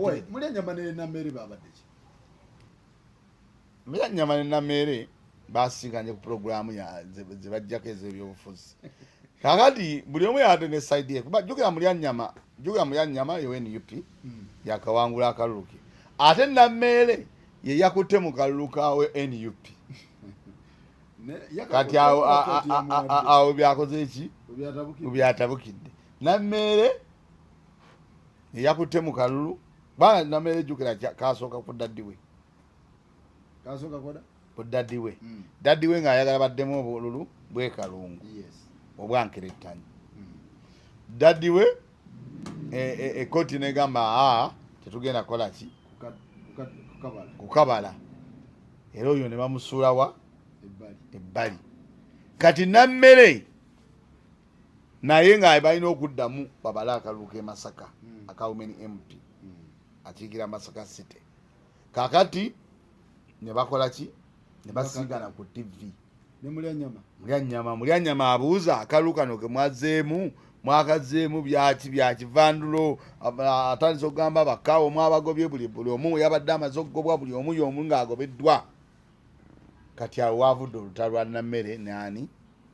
Owe, Mulyanyama ne Nameere babadde ki? Mulyanyama ne Nameere basiganye ku pulogulaamu ze bajjako ez'ebyobufuzi. Kakati buli omu yabadde ne side ye, kuba jjukira Mulyanyama, jjukira Mulyanyama ye NUP yakawangula akalulu ke, ate Nameere ye yakutte mu kalulu kawe NUP. Kati awo byakoze ki? Byatabukidde. Nameere ye yakutte mu kalulu, kubanga Nameere jjukira kasooka ku daddy we. Kasooka koda? Ku daddy we. Daddy we ng'ayagala baddemu obululu bw'ekalungu obwankerettanyi. Daddy we ekooti negamba, aa, tetugenda kukola ki? Kukabala. Kukabala. Era oyo ne bamusuulawa? Ebbali. Ebbali. Kati Nammere naye nga balina okuddamu babale akalulu k'e Masaka aka women MP akiikira Masaka City. Kakati ne bakola ki? Ne basigana ku TV. Ne Mulyanyama. Mulyanyama, Mulyanyama abuuza, akalulu kano ke mwazzeemu, mwakazzeemu byaki? Byakivandulo. Atandise okugamba bakaawo mwabagobye, buli omu yabadde amaze okugobwa, buli omu y'omu ng'agobeddwa. Kati awo wavudde olutalo lwa Nammere nani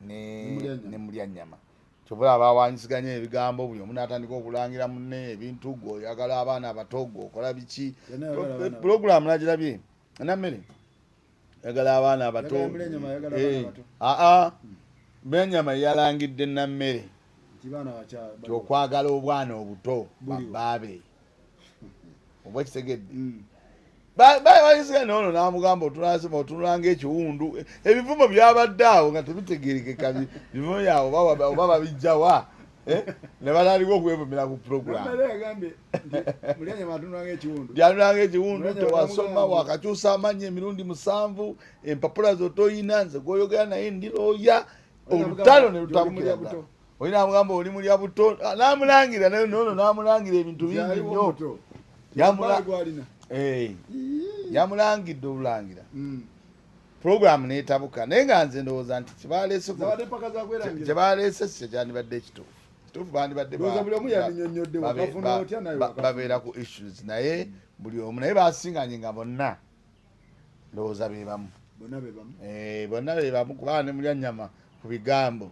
ne Mulyanyama. Ne Mulyanyama. Kyova bawanyisiganya ebigambo, buli omu n'atandika okulangira munne ebintu, gwe oyagala abaana abato, gwe okola biki. Yenna ayagala abaana. Pulogulaamu nagirabye. Nammere ayagala abaana abato. Ayagala Mulyanyama, ayagala abaana abato. Aa, Mulyanyama yalangidde Nammere nti baana bakya nti okwagala obwana obuto Buliwo. babaabe oba ekitegedde. Bayisiga noono n'amugamba otunasima otunulanga ekiwundu. Ebivumo byabadde awo nga tebitegerekeka, bivumo byabwe oba babijjawa. Eh? Ne batandika okwevumira ku program. Nammere yagambye nti Mulyanyama atunulanga ekiwundu. Byanulanga ekiwundu. Mulyanyama Tewasoma, namugamba. Wakakyusa amannya emirundi musanvu, empapula zo toyina, nze gwoyogera naye ndi looya. Olina Olutalo ne mugamba lutabukira nti oli mulya ddala. buto. Olina amugamba oli mulya buto, n'amulangira naye noono n'amulangira ebintu bingi Yaliwo nnyo. muto. Baali gwalina. Eh, yamulangidde olulangira. Puroguramu n'etabuka, naye nga nze ndowooza nti kyebaleese Zabadde empaka za kwerangira. Kyebaleese si kyekyandibadde ekituufu. Kituufu bandibadde Ndowooza buli omu yandinnyonnyodde, wakafuna otya naye wakafuna. Babeera ku issues, naye buli omu, naye basinganye nga bonna ndowooza be bamu. Bonna be bamu. Eh, bonna be bamu, kubanga ne Mulyanyama ku bigambo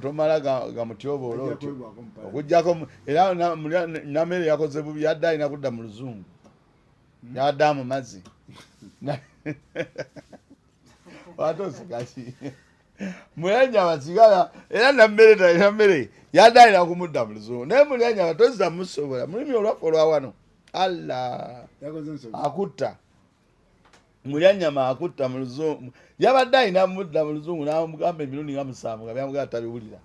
tomala gamutyoboola Ajja otyo. kwegwako mu parliament. Okugjako era Nammere yakoze bubi, yadde alina kudda mu Luzungu, yadde amumazi ate osikaki. Mulyanyama sigala era Nammere talina mmere, yadde alina kumudda mu Luzungu, naye Mulyanyama tozza musobola mulimi olwaffe olwa wano alla. Yakoze ensobi. Akutta Mulyanyama, akutta mu Luzungu. Yabadde alina mudda mu Luzungu, namugamba emirundi nga musanvu nga byamugamba tabiwulira,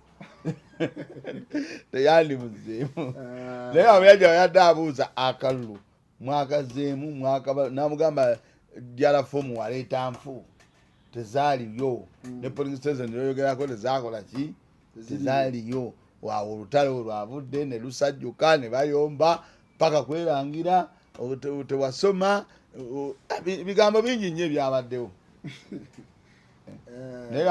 teyandimuzeemu. Ah. Naye Mulyanyama yadde abuuza akalulu mwakazeemu mwakaba, namugamba dyala fomu waleeta nfu, tezaaliyo, ne polling station yoyogerako tezakola ki, tezaaliyo. Waawo olutalo lwavudde ne lusajjuka, ne bayomba paka kwerangira tewasoma, bigambo bingi nnyo ebyabaddewo. Eh,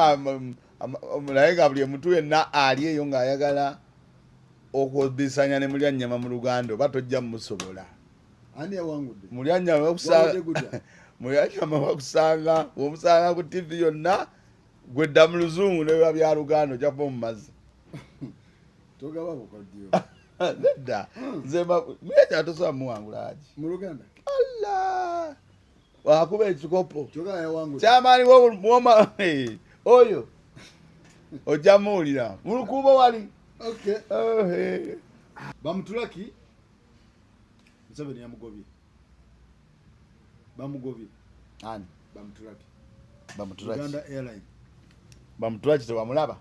Naye nga buli omuntu yenna ali eyo ng'ayagala okubisanya ne Mulyanyama mu Luganda, oba tojja mumusobola. Ani yawangudde? Mulyanyama Wawudde gutya? Mulyanyama bakusanga, omusanga ku TV yonna, gwedda mu Luzungu nebiba bya Luganda, ojja kuba mu mazzi. Togaba bukodyo. Nedda, nze Mulyanyama tosobola muwangula ki Mu Luganda. Alla, wakuba ekikopo. Kyokka yawangudde. Kyamaani woma oyo ojja muwulira mulukuubo wali. Okay. Oh, hey. Bamutulaki Museveni yamugobye. Bamugobye. Ani? Bamutulaki. Bamutulaki. Uganda Airline. Bamutulaki tewamulaba,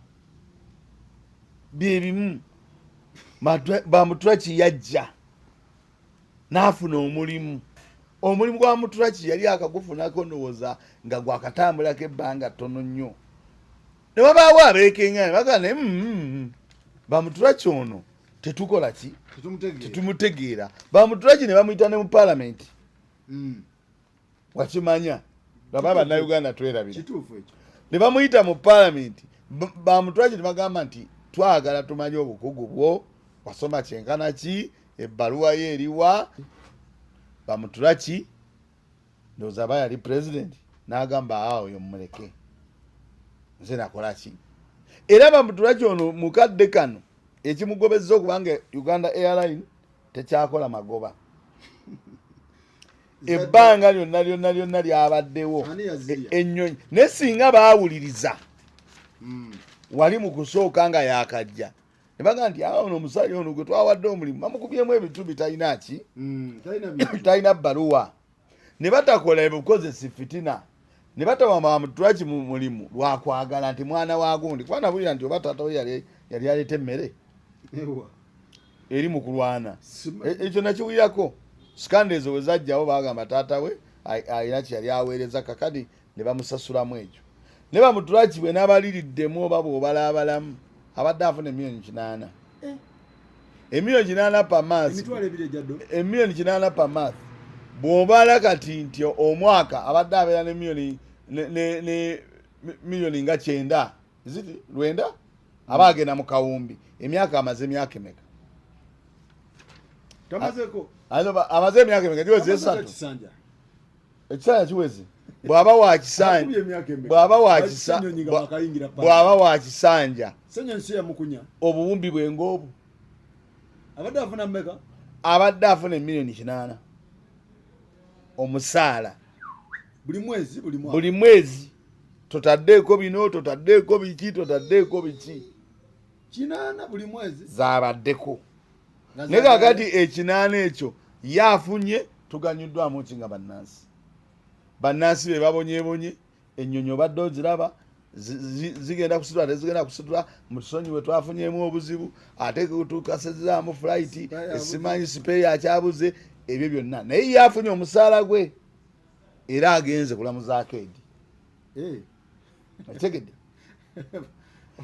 byebimu. Bamutulaki yajja n'afuna omulimu. Omulimu gwa Mutulaki yali akagufunako, ndowooza nga gwakatambulako ebbanga ttono nnyo, ne wabaawo abeekengana bagaa naye, Bamutulaki ono tetukola ki? Tetumutegeera. Tetumutegeera." Bamutulaki ne bamuyita ne mu paalamenti. Wakimanya laba Bannayuganda twerabira. Kituufu ekyo. Ne bamuyita mu paalamenti Bamutulaki, ne bagamba nti, "Twagala tumanye obukugu bwo, wasoma kyenkana ki?" Ebbaluwa ye eriwa? Bamuturaki ndowooza aba yali president n'agamba, awo oyo mumuleke, nze nakola ki? Era Bamuturaki ono mukadde kano ekimugobezza okubanga Uganda Airline tekyakola magoba ebbanga lyonna lyonna lyonna lyabaddewo. Ani yazirya? Ennyonyi naye singa baawuliriza wali mu kusooka nga yakajja ne bagamba nti awo ono omusajja ono gwe twawadde omulimu bamukubyemu ebintu bitalina ki, Talina bintu. Talina bbaluwa, ne batakola ebukozesi fitina, ne batawa Bamutulaki mu mulimu lwakwagala nti mwana wa gundi, kuba nabulira nti oba taata we yali aleeta emmere Ewa. eri mu kulwana. Ekyo nakiwulirako. Scandal ezo bwe zajjawo, bagamba taata we alina kye yali aweereza, kakati ne bamusasulamu ekyo. Ne Bamutulaki bwe n'abaliriddemu oba bw'obalaabalamu, abadde afuna 8 million, 8 million per month. 20,000 ejja ddo. 8 million per month, bw'obala kati nti omwaka abadde abeera ne miliyoni ne miliyoni nga 90, is it 90? Aba agenda mu kawumbi. Emyaka amaze emyaka emeka? Tamazeko. Amaze emyaka emeka? Giweze Tamazeko. 3. Ekisanja. Ekisanja kiweze. Bw'aba wa kisanja, Akubye emyaka emeka? bw'aba wa kisa, Ssenyonyi nga bakayingira paka. bw'aba wa kisanja, Ssenyonyi si yamukunya. Obuwumbi bwe ng'obwo. Abadde afuna mmeka? Abadde afuna 8 million omusaala. Buli mwezi, buli mwaka? Buli mwezi. Totaddeeko bino, totaddeeko biki, totaddeeko biki. 8 buli mwezi. Zabaddeko. Nga Naye kakati 8 ekyo ye afunye, tuganyuddwamu ki nga bannansi? Bannansi be babonyebonye. Ennyonyi obadde oziraba zigenda kusitula, tezigenda kusitula. Mutusonyiwe, twafunyemu obuzibu, ate tukasezaamu flight. Spare yabuze. Esimanyi spare akyabuze, ebyo byonna. Naye ye afunye omusaala gwe era agenze kulamuzaako edi. Okitegedde?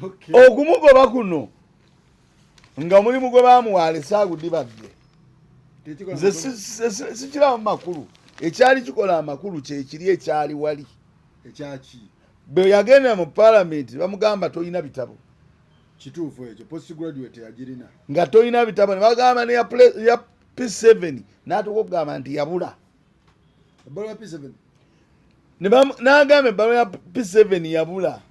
Okay. Okumugoba kuno nga omulimu gwe bamuwa alese agudibadde. Tekikola Nze makulu. sikiramu makulu. Ekyali kikola amakulu kyekiri ekyali wali. Ekyaki? Bwe yagenda mu palamenti bamugamba tolina bitabo. Kituufu ekyo, post graduate yagirina. Nga tolina bitabo, ne bagamba neya ya P7, n'atuuka okugamba nti yabula. Ebbaluwa ya P7. N'agamba ebbaluwa ya P7 yabula,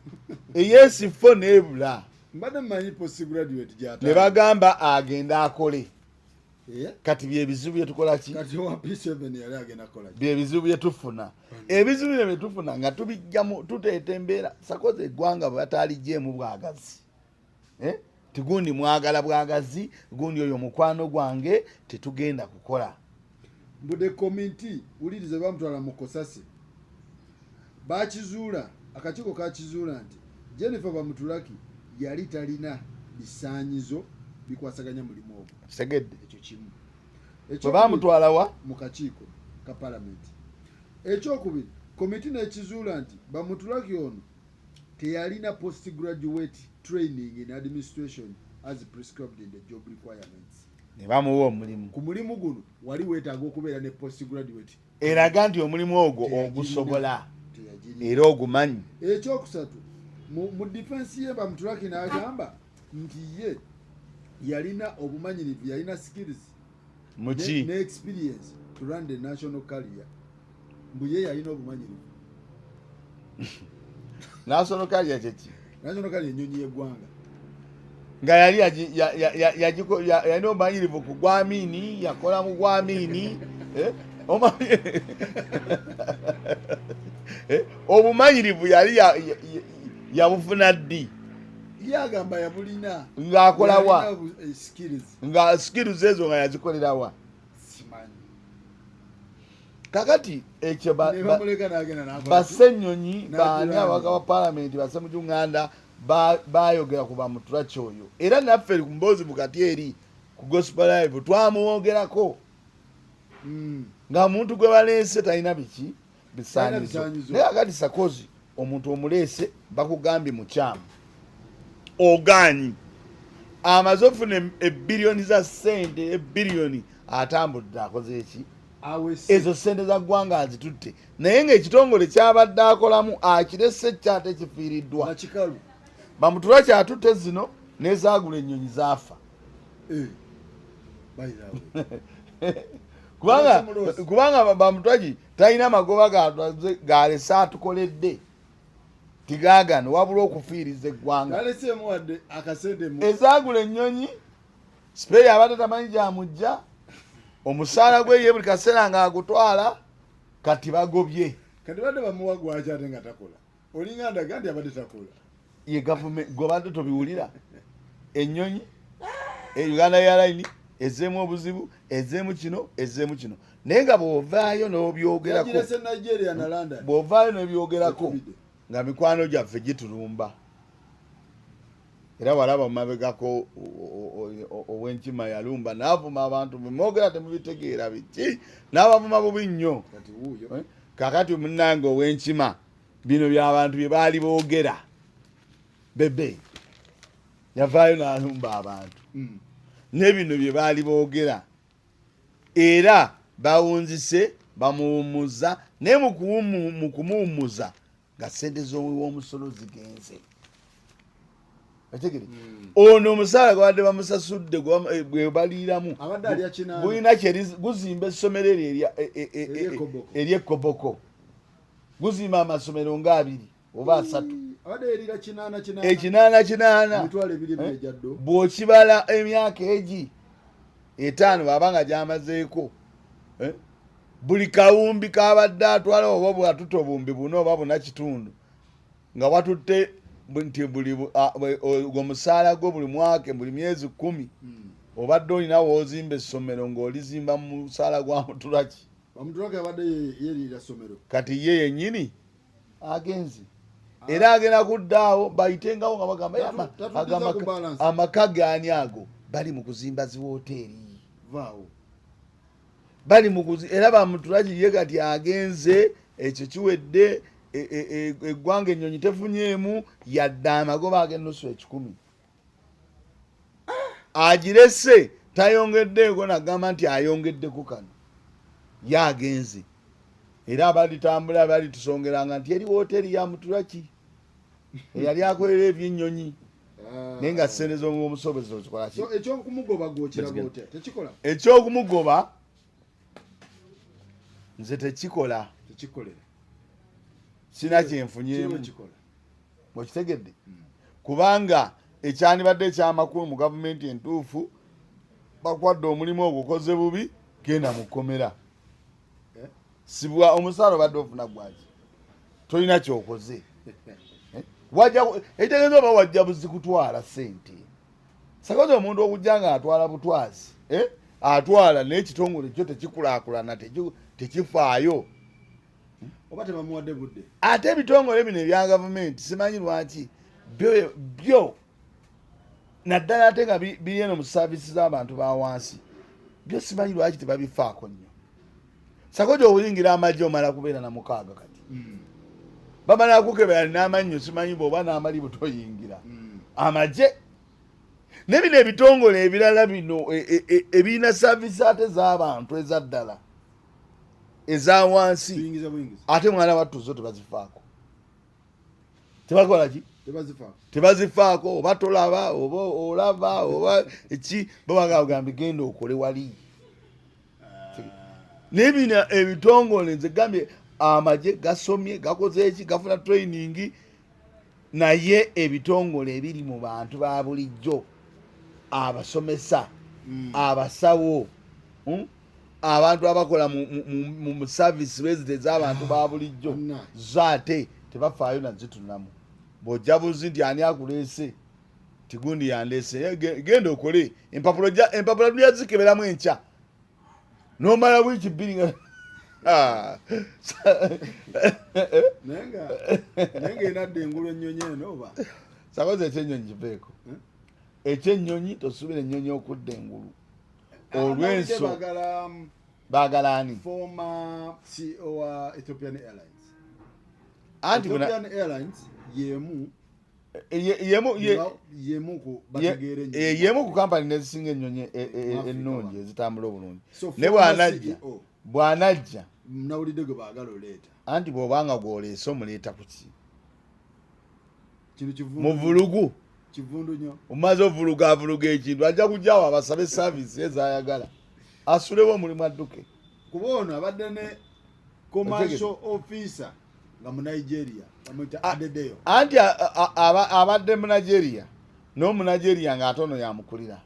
ey S4 n'ebula. Mbadde mmanyi post graduate gyata. Ne bagamba agende akole. Kati byebizibu byetukola ki? Kati owa P7 yali agenda kukola ki? Byebizibu byetufuna. Ebizibu bino byetufuna nga tubijjamu, tuteeta embeera sakoze eggwanga bwe bataligyemu bwagazi. Eh? Tigundi mwagala bwagazi, gundi oyo mukwano gwange, tetugenda kukola. Mbu the committee, wuliriza, bamutwala mu COSASE, bakizuula, akakiiko kakizuula nti Jennifer Bamutulaki yali talina bisaanyizo bikwasaganya mulimu ogwo. Kitegedde? Ekyo kimu. Bwe Ekyokubiri- bamutwala wa? Mu kakiiko ka palamenti. Ekyokubiri, komiti nekizuula nti Bamutulaki ono teyalina post graduate training in administration as prescribed in the job requirements. Ne bamuwa omulimu. Ku mulimu guno wali weetaaga okubeera ne post graduate. Eraga nti omulimu ogwo Teyagirina. ogusobola. Teyagirina. Era ogumanyi. Ekyokusatu, mu defense ye, Bamutulaki n'agamba nti ye yalina obumanyirivu, yalina skills Muki? ne experience to run the national carrier. Mbu ye yalina obumanyirivu. National carrier kyeki? National carrier, ennyonyi y'eggwanga. Nga yali yalina obumanyirivu ku gwamini, yakola mu gwamini, eh? Obumanyirivu yali yabufuna ddi? Ye agamba yabulina. Ng'akola wa? Yalina skills. Nga skills ezo nga yazikolera wa? Simanyi. Kakati ekyo Ne bamuleka n'agenda n'akola ki? Basenyonyi N'agirwana. baani, ababaka ba palamenti, basemuju nganda bayogera ku Bamuturaki oyo, era naffe ku mboozi mukati eri ku Gospel Live twamuwogerako nga muntu gwe baleese talina biki, bisaanyizo. Bisaanyizo. Naye akati sakozi omuntu omuleese bakugambye mukyamu, ogaanyi, amaze ofuna ebiriyoni za sente, ebiriyoni, atambudde akoze eki? Awese. Ezo sente za ggwanga azitutte, naye ng'ekitongole kyabadde akolamu akirese kyate kifiiriddwa. Nga kikalu. Bamutulaki atutte zino n'ezaagula ennyonyi zaafa. By the way. Kubanga Bamutwagi talina magoba galese atukoledde, tigaagano, wabula okufiiriza eggwanga. Taleseemu wadde akasente mu Ezaagula ennyonyi sipeeri abadde tamanyi gyamujja, omusaala gwe ye buli kaseera ng'agutwala, kati bagobye. Kati badde bamuwa gwaki ate nga takola? Olinga ndaga nti abadde takola. Ye gavumenti gwobadde tobiwulira, ennyonyi Uganda Airline ezzeemu obuzibu, ezzeemu kino, ezzeemu kino, naye nga bw'ovaayo n'obyogerako, Yagirese Nigeria na London. bw'ovaayo n'obyogerako Ekubidde. nga mikwano gyaffe gitulumba. Era walaba mumabegako ow'enkima yalumba n'avuma abantu, bemwogera temubitegeera biki, n'abavuma bubi nnyo. Kati wuuyo. Kakati munnange ow'enkima, bino byabantu bye baali boogera, Bebe yavaayo n'alumba abantu ne bino bye baali boogera, era bawunzise bamuwummuza, naye mu kumuwummuza nga ssente z'omuwi w'omusolo zigenze. Otegere? Ono omusaala gwabadde bamusasudde gwe baliiramu Abadde alya 8. Gulina kyeri guzimba essomero eryo Ery'Ekoboko. Ery'Ekoboko, guzimba amasomero nga 2 oba 3. Abadde yerira 8 8. 88 8. 200,000 ejaddo. Bw'okibala emyaka egi 5 bw'aba nga gyamazeeko, buli kawumbi kabadde atwala oba bwatuta obuwumbi 4 oba 4.5 nga watutte nti buli omusaala gwo buli mwaka, buli myezi 10, obadde olina woozimba essomero ng'olizimba mu musaala gwa Mutulaki. Bamutulaki abadde yerira ssomero. Kati ye yennyini agenze, era agenda kuddaawo bayitengawo nga bagamba, Tatuddiza ku balance. Amaka gaani ago? Bali mu kuzimba ziwooteeri. Vaawo. Bali mu kuzi era Bamutulaki ye kati agenze, ekyo kiwedde. Eggwanga ennyonyi tefunyeemu yadde amagoba ag'ennusu 100. Agirese tayongeddeeko nagamba nti ayongeddeko kano, ye agenze, era abalitambula balitusongeranga nti eri woteeri ya Mutulaki eyali akolera ebyennyonyi, naye nga ssente z'omusobozi ozikola ki? So ekyokumugoba gwokiraga otya? Tekikola? Ekyokumugoba nze tekikola. Tekikolera. Sina kyenfunyeemu. Kiriwo kikola. Okitegedde? Kubanga ekyandibadde ekyamakulu mu gavumenti entuufu, bakwadde omulimu ogwo, okoze bubi, genda mu kkomera. Eh? Sibwa omusaala obadde ofuna gwaki? Tolina kyokoze. Wajja ekitegeeza oba wajja buzi kutwala ssente. Sakozi omuntu okujja nga atwala butwazi, eh? Atwala naye ekitongole kyo tekikulaakulana, tekifaayo. Oba tebamuwadde budde. Ate ebitongole bino ebya gavumenti simanyi lwaki byo naddala ate nga biri eno mu saavisi z'abantu ba wansi, byo simanyi lwaki tebabifaako nnyo. Sakoja obuyingira amagye omala kubeera na 6 kati bamala kukebera n'amannyo, simanyi bw'oba n'amali butoyingira amagye. Ne bino ebitongole ebirala bino ebirina saavisi ate z'abantu ezaddala eza wansi, Biyingiza buyingiza. Ate mwana wattu zo tebazifaako, tebakola ki? Tebazifaako. Tebazifaako. Oba tolaba oba olaba oba ki, babagambye genda okole wali. Naye bino ebitongole nze gambye amagye gasomye, gakoze eki, gafuna training, naye ebitongole ebiri mu bantu ba bulijjo, abasomesa, abasawo, abantu abakola mu service resident z'abantu ba bulijjo, zo ate tebafaayo nazitunamu. Bw'ojja buzi nti ani akuleese, tigundi yandeese. Genda okole empapula, empapula tulya zikeberamu enkya nomala wiiki 2 nga Ah. Naye nga enadda engulu ennyonyi eno oba? Sakoze ekyennyonyi kiveeko. Hmm? Ekyennyonyi tosuubira ennyonyi okudda engulu Amawulire olw'enso Baagala Baagala ani? Former CEO wa Ethiopian Airlines. Anti buna Ethiopian Airlines yemu yemu ku bategeera ennyonyi. Yemu ku kampani nezisinga ennyonyi Mu Africa ennungi wano. ezitambula obulungi. So Ne former bw'anajja CEO, bw'anajja nawulidde gwe baagala oleeta. Anti bw'obanga gw'oleese omuleeta ku ki? Kino Mu vulugu. Kivundu nnyo. Omaze ovulugavuluga ekintu, ajja kujjawo abasabe service ezayagala, asulewo omulimu adduke. Kuba ono abadde ne commercial officer nga mu Nigeria, bamuyita Adedeyo. Anti abadde mu Nigeria, n'omunigeria ng'ate ono yamukulira.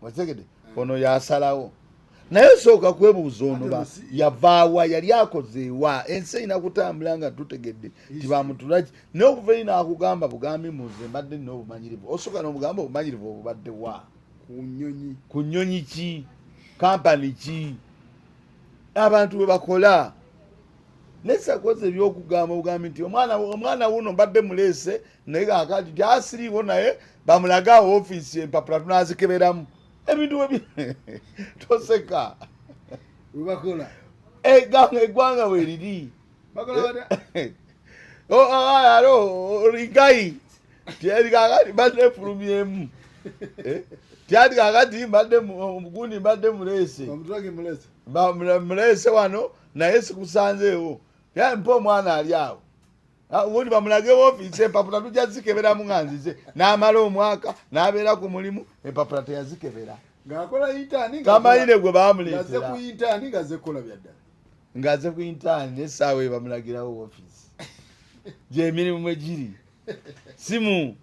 Otegedde? Ono yasalawo, naye osooka kwebuuza ono Ate yavaawa, yali akozeewa? Ensi erina kutambula nga tutegedde ti bamutulaki, naye okuva eri naakugamba bugambi, muze mbadde nina obumanyirivu, osooka n'omugamba obumanyirivu obubadde wa? Ku nnyonyi. Ku nnyonyi ki? Kampani ki? Abantu bwe bakola nesakoze ebyokugamba obugambi nti omwana wuno mbadde muleese, naye kakati tyasiriiwo, naye bamulage awo ofiisi, empapula tunazikeberamu. Ebintu toseka. Webakola. Eggwanga bwe liri. Bakola batya? Alo ringai tyali kakati mbadde nfulumyemu. Tyali kakati mbadde gundi mbadde muleese. Bamutulaki muleese. Muleese wano, naye sikusanzeewo. Mpa omwana ali awo. Ubundi bamulage ofiisi, empapula tujja zikeberamu nga nzize. N'amala omwaka n'abeera ku mulimu, empapula teyazikebera. Ng'akola intern. Tamayire gwe Ng'azze bamuleetera. ku intern, ng'azze kukola bya ddala. Ng'aze ku intern, n'essaawa eyo bamulagirawo ofiisi gyemirimu mwe giri simu.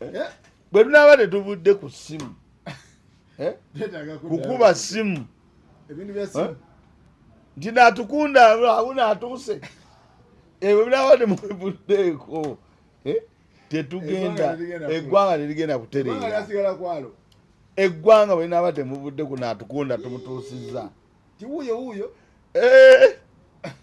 Eh? Bwe tunaaba tetuvudde ku simu, eh? Twetaaga kuddayo. Kukuba simu. Ebintu bya simu. Eh? Nti natukunda awuna atuuse ebyo binaaba temubivuddeeko, eh? Tetugenda. Eggwanga terigenda. Eggwanga terigenda Eggwanga kutereera. lyasigala kwalo. Eggwanga bwe linaaba temuvudde ku natukunda tumutuusizza. Ti wuuyo wuuyo. Eh,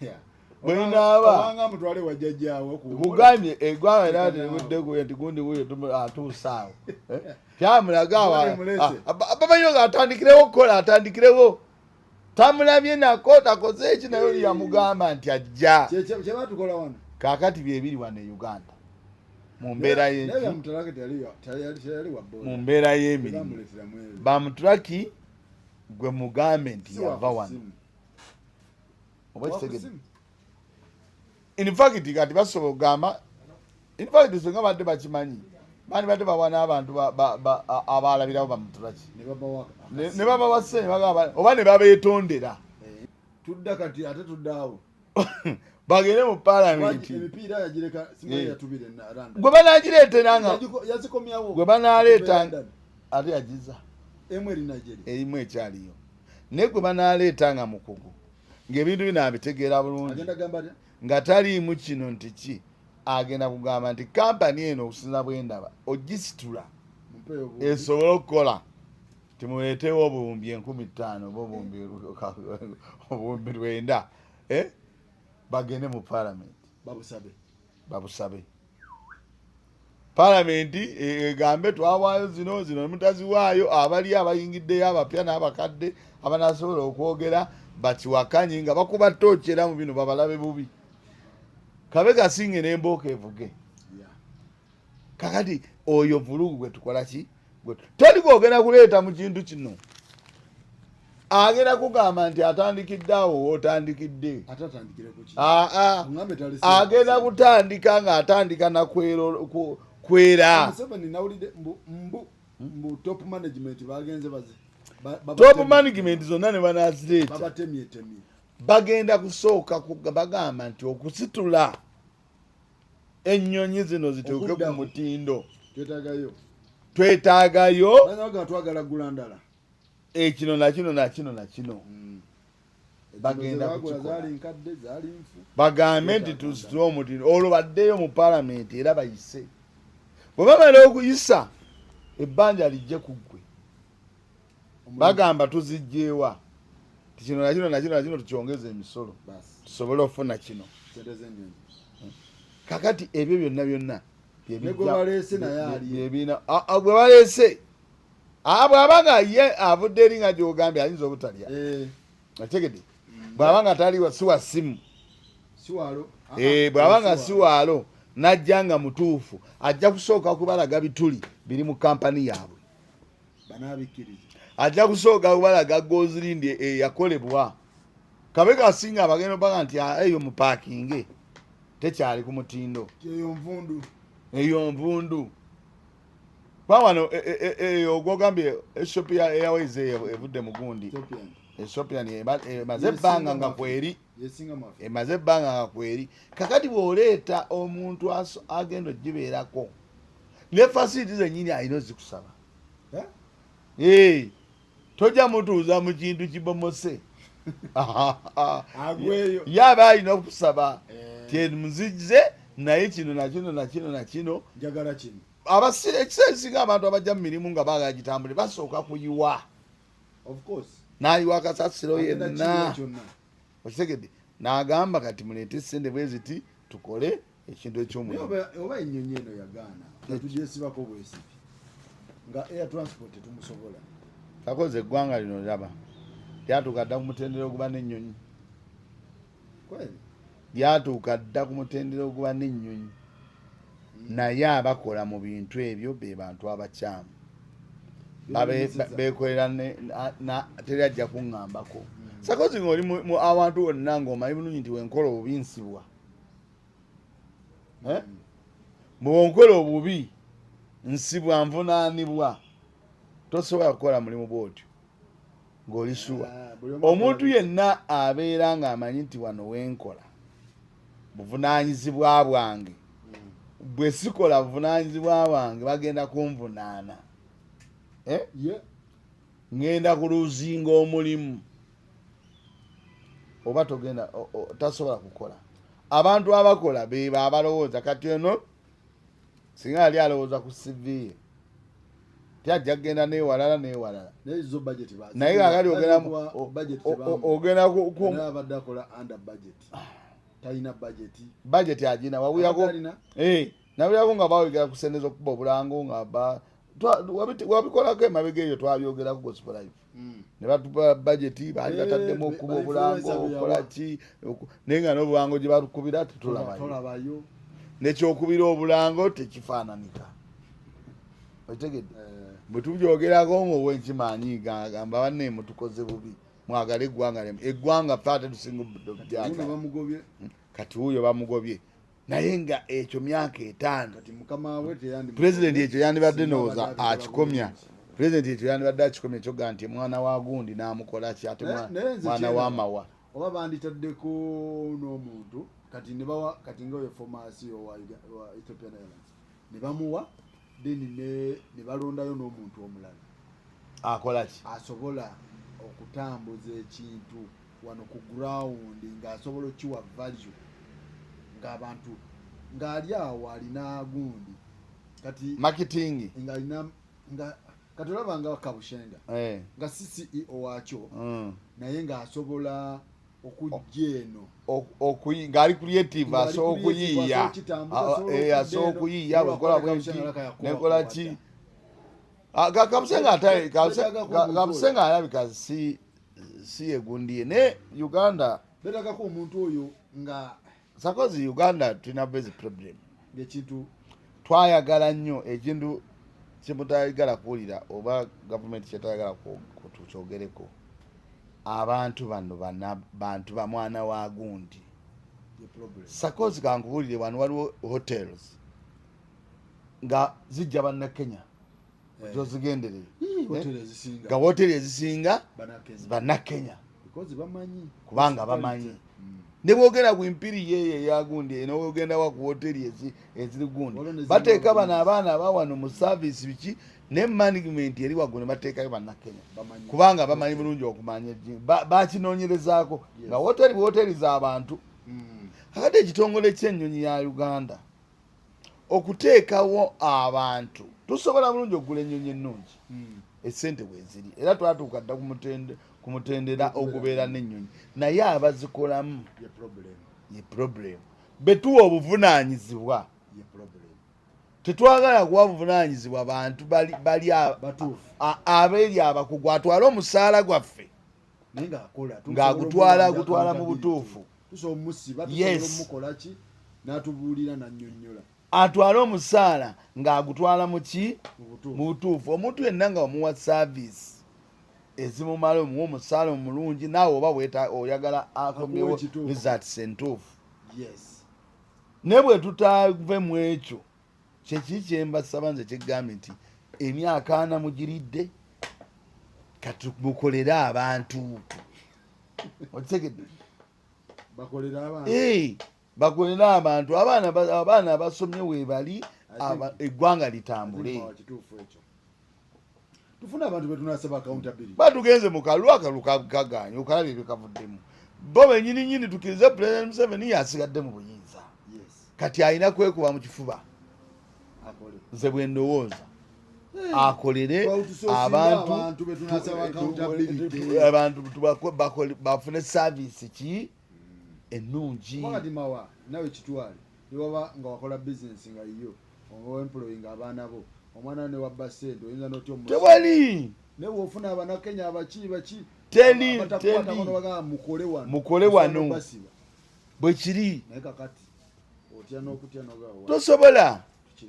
Yeah. Bwe linaaba. Obanga mutwale wa jjajjaawe kugambye eggwanga linaaba terivuddeku nti gundi wuuyo atuuse awo. Eh? Kyamulaga awo. Gundi mulese. Bamanyi nga atandikirewo okukola, atandikirewo, tamulabye nako takoze eki, naye oli yamugamba nti ajja. Kyebatukola wano. Kaakati byebiri wano e Uganda mu mbeera Naye y'enki Bamutulaki teyali wa boda. Mu mbeera y'emirimu. Tebamuleeteramu ebyo. Bamutulaki gwe mugambe nti Si wa yava ku wano. simu. Oba Wa ku kitegedde? simu. In fact kati basobola okugamba, in fact singa badde bakimanyi bandi badde bawa n'abantu abalabirawo bamutulaki. Ne babawa. Ne babawa ssente, bagamba oba ne babeetondera. Tudda kati ate tudda awo. Bagende mu paalamenti. Emipiira yagireka simanyi Eh. yatubira e London. Gwe banagireetera nga Yazikomyawo. gwe banaleeta London. Ate yagiza. Emu eri Nigeria. Erimu ekyaliyo, naye gwe banaleeta nga mukugu ng'ebintu bino abitegeera bulungi. Agenda gamba atya? Nga taliimu kino nti ki, agenda kugamba nti kampani eno okusinza bwendaba ogisitula Mumpeeyo obuwumbi. Esobole okukola, timuleetewo 5,000 oba 9,000, eh? Bagende mu paalamenti. Babusabe. Babusabe paalamenti egambe twawaayo zino zino nemutaziwaayo, abali abayingiddeyo abapya n'abakadde abanasobola okwogera bakiwakanye nga bakuba tooki era mu bino babalabe bubi, kabe kasinge n'embooka evuge. Yeah. Kakati oyo vulugu gwe tukola ki? Toli gwogenda kuleeta mu kintu kino, agenda kugamba nti atandikidde awo wootandikidde. Ate atandikire ku ki? Aa. Oŋŋambe talese. Agenda kutandika ng'atandika kwera. Museveni nawulidde mbu top management bagenze baze. Top management zonna ne banazireeta. Babatemyetemye. Bagenda kusooka bagamba nti okusitula ennyonyi zino zituuke ku Okuddamu. mutindo, Twetaagayo. twetaagayo Baana bagamba twagala gula ndala. Ekino nakino nakino nakino bagenda Ezo ze bagula kukikola. zaali nkadde, zaali nfu. Bagambe nti Twetaaga tusitule omutindo, olwo baddeyo mu paalamenti era bayise. Bwe bamala okuyisa, ebbanja lijje ku ggwe. Bagamba tuzijjeewa ti kino nakino nakino nakino, tukyongeze emisolo Basi. tusobole okufuna kino. Sente z'ennyonyi. Kakati ebyo byonna byonna Ne gwe baleese naye aliyo. byebina gwe baleese. Bw'aba nga ye avudde eri nga gyogambye, ayinza obutalya. Eh, ategedde, bw'aba nga tali si wa simu. Si waalo. Eh, bw'aba nga si waalo najja nga mutuufu, ajja kusooka kubalaga bituli biri mu kampani yaabwe. Banaabikkiriza. Ajja kusooka kubalaga gozirindi eyakolebwa kabe kasinga abagenda obaga nti, "Ah, eyo mupaakinge tekyali ku mutindo." Eyo nvundu. Eyo nvundu. Kwa wano ogwogambye Ethiopia Airways eyo evudde mu gundi. Ethiopian. Ethiopian emaze ebbanga nga kweri. Yesinga mu Africa. Emaze ebbanga nga kweri. Kakati bw'oleeta omuntu agenda ogibeerako ne facility zennyini alina ozikusaba. Eh? Tojja mutuuza mu kintu kibomose. Agweyo. Ye aba alina okusaba Eh. ti muzijze naye kino nakino nakino nakino. Njagala kino. Ekiseera ekisinga abantu abajja mu mirimu nga baagala gitambule basooka kuyiwa. Of course. N'ayiwa akasasiro Agenda yenna. kiyiwa kyonna. Okitegedde? N'agamba kati muleete ssente bwe ziti tukole ekintu Naye eky'omulimu. oba ennyonyi eno yagaana nga tugyesibako bwesibi nga air transport tetumusobola. Kakoze eggwanga lino liraba lyatuuka dda ku mutendera oguba n'ennyonyi. Kweli? Lyatuuka dda ku mutendera oguba n'ennyonyi. Naye abakola mu bintu ebyo be bantu abakyamu. Beekolera teri ajja kuŋŋambako. Sakozi ng'oli mu awantu wonna ng'omanyi bulungi nti wenkola obubi nsibwa. Eh? Bw'onkola obubi nsibwa nvunaanibwa. Tosobola kukola mulimu bw'otyo ng'oli sure. Ah, buli omu Omuntu akola- yenna abeera ng'amanyi nti wano wenkola buvunaanyizibwa bwange. Bwe sikola buvunaanyizibwa bwange bagenda kunvunaana. Ye. Ngenda kuluzinga omulimu. Oba togenda, tasobola kukola. Abantu abakola be abalowooza kati eno singa yali alowooza ku CV ye. Tyajja kugenda n'ewalala n'ewalala. Naye zo budget Naye kaakati budget tebamu. ogenda ku Naye abadde akola under budget. Talina budget. Budget agina wawulirako. Abadde alina? Nawulirako nga bawogera ku ssente z'okukuba obulango nga wabikolako emabega eyo twabyogerako Gospel Live. Ne batupa budget baali bataddemu okukuba ba obulango, influencer be okukola yawa. ki, naye nga n'obulango gye batukubira tetulabayo. Tolabayo. N'ekyokubira obulango tekifaananika. Okitegedde? Bwe tubyogerako ng'obwenkimanyi gamba banne mutukoze bubi. Mwagale eggwanga lyammwe. Eggwanga ffe ate tusinga Kati obulyagala. wuuno bamugobye. Kati wuuyo bamugobye. Naye nga ekyo myaka 5. Kati mukama we teyandi- Pulezidenti ekyo yandibadde Singa ndowooza abadde abikola akikomya. bulungi. Pulezidenti ekyo yandibadde akikomya ekyoga nti mwana wa gundi n'amukola ki ate Naye nze mwana kyendaba. wa mawa. Oba banditaddeko n'omuntu kati ne bawa kati nga oyo former CEO wa Ethiopian Airlines ne bamuwa then ne balondayo n'omuntu omulala. Akola ki? Asobola okutambuza ekintu wano ku ground ng'asobola okukiwa value ng'abantu ng'ali awo alina gundi kati Marketing. ng'alina nga kati olaba nga Kabushenga nga si CEO waakyo naye ng'asobola okujja eno. Ng'ali creative, Ng'ali asobola creative, okuyiiya. asobola okukitambuza, asobola okudda Asobola eno. okuyiiya, Olwo bwekola akola bwe nti, Kabushenga alaka yakuba nekola kuba ki? dda. Kabushenga ate, Beetagako omuntu Kabushenga oyo. alabika si yegundi ye. Naye Uganda Beetagako omuntu oyo nga Sakozi Uganda tulina basic problem. Ng'ekintu Twayagala nnyo ekintu kyemutayagala kuwulira oba gavumenti kyetayagala tukyogereko. Abantu bano bantu ba mwana wa gundi. Ye problem. Sakozi kankubuulire wano waliwo hotels nga zijja bannakenya. Zozigenderere. Hii, hoteli ezisinga. Nga hoteli ezisinga Bannakenya. bannakenya. Because bamanyi. Kubanga bamanyi. Ne bwogenda ku mpiri yeeyo eya gundi, eno wogenda wa ku hoteli eziri gundi. Waliwo ne Bateeka zimu bano abaana aba wano mu service biki ne management eri waggulu ne bateekayo bannakenya. Bamanyi. Kubanga bamanyi bulungi okumanya bakinoonyerezaako. Yes. Nga hoteli hoteli z'abantu. Kakati ekitongole ky'ennyonyi ya Uganda okuteekawo abantu tusobola bulungi okugula ennyonyi ennungi. Essente weeziri era twatuuka dda ku mutendera ogubeera n'ennyonyi naye abazikolamu Ye problem. ye problem. Betuwa obuvunaanyizibwa. Ye problem. Tetwagala kuwa buvunaanyizibwa bantu bali Batuufu. abeeri abakugu atwale omusaala gwaffe. Naye ng'akola, Ng'agutwala, tusobola agutwala mu accountability. butuufu. Tusobola omusiba, tusobola Yes. omukola ki n'atubuulira n'annyonnyola. Atwale omusaala ng'agutwala mu ki? Mu butuufu. Mu butuufu. Omuntu yenna nga omuwa service ezimumala, omuwa omusaala omulungi, naawe oba oyagala akomyewo Akuwe ekituufu. results entuufu. Yes. Naye bwe tutave mu ekyo Kyekiri kyembasaba nze kyegambye nti emyaka 40 mugiridde, kati mukolere abantu. Okitegedde? Bakolera abantu. Eh, bakolere abantu. Abaana abasomye weebali, eggwanga litambule. Mawa, kituufu ekyo. Tufune abantu betunasaba accountability. Batugenze mu kalulu, akalulu kaganye, okalabye ebikavuddemu. Bo benyini nyini tukirize President Museveni yasigadde mu buyinza. Kati alina kwekuba mu kifuba. Akole. Nze bwe ndowooza, akolere Twawutusosinga abantu. abantu be tunasaba accountability. Abantu bafune service ki ennungi. Wakati mawa nawe kitwale, niwaba nga wakola bizinesi nga yiyo, oba employing abaana bo, omwana ne wabba sente oyinza notya omusa? Tewali. Naye bwofuna abanakenya abaki baki Teri, abatakwatako teri. nobagamba mukole wano. Mukole Osobola wano. okubasiba. Bwe kiri. Naye kakati otya n'okutya nogawa. Tosobola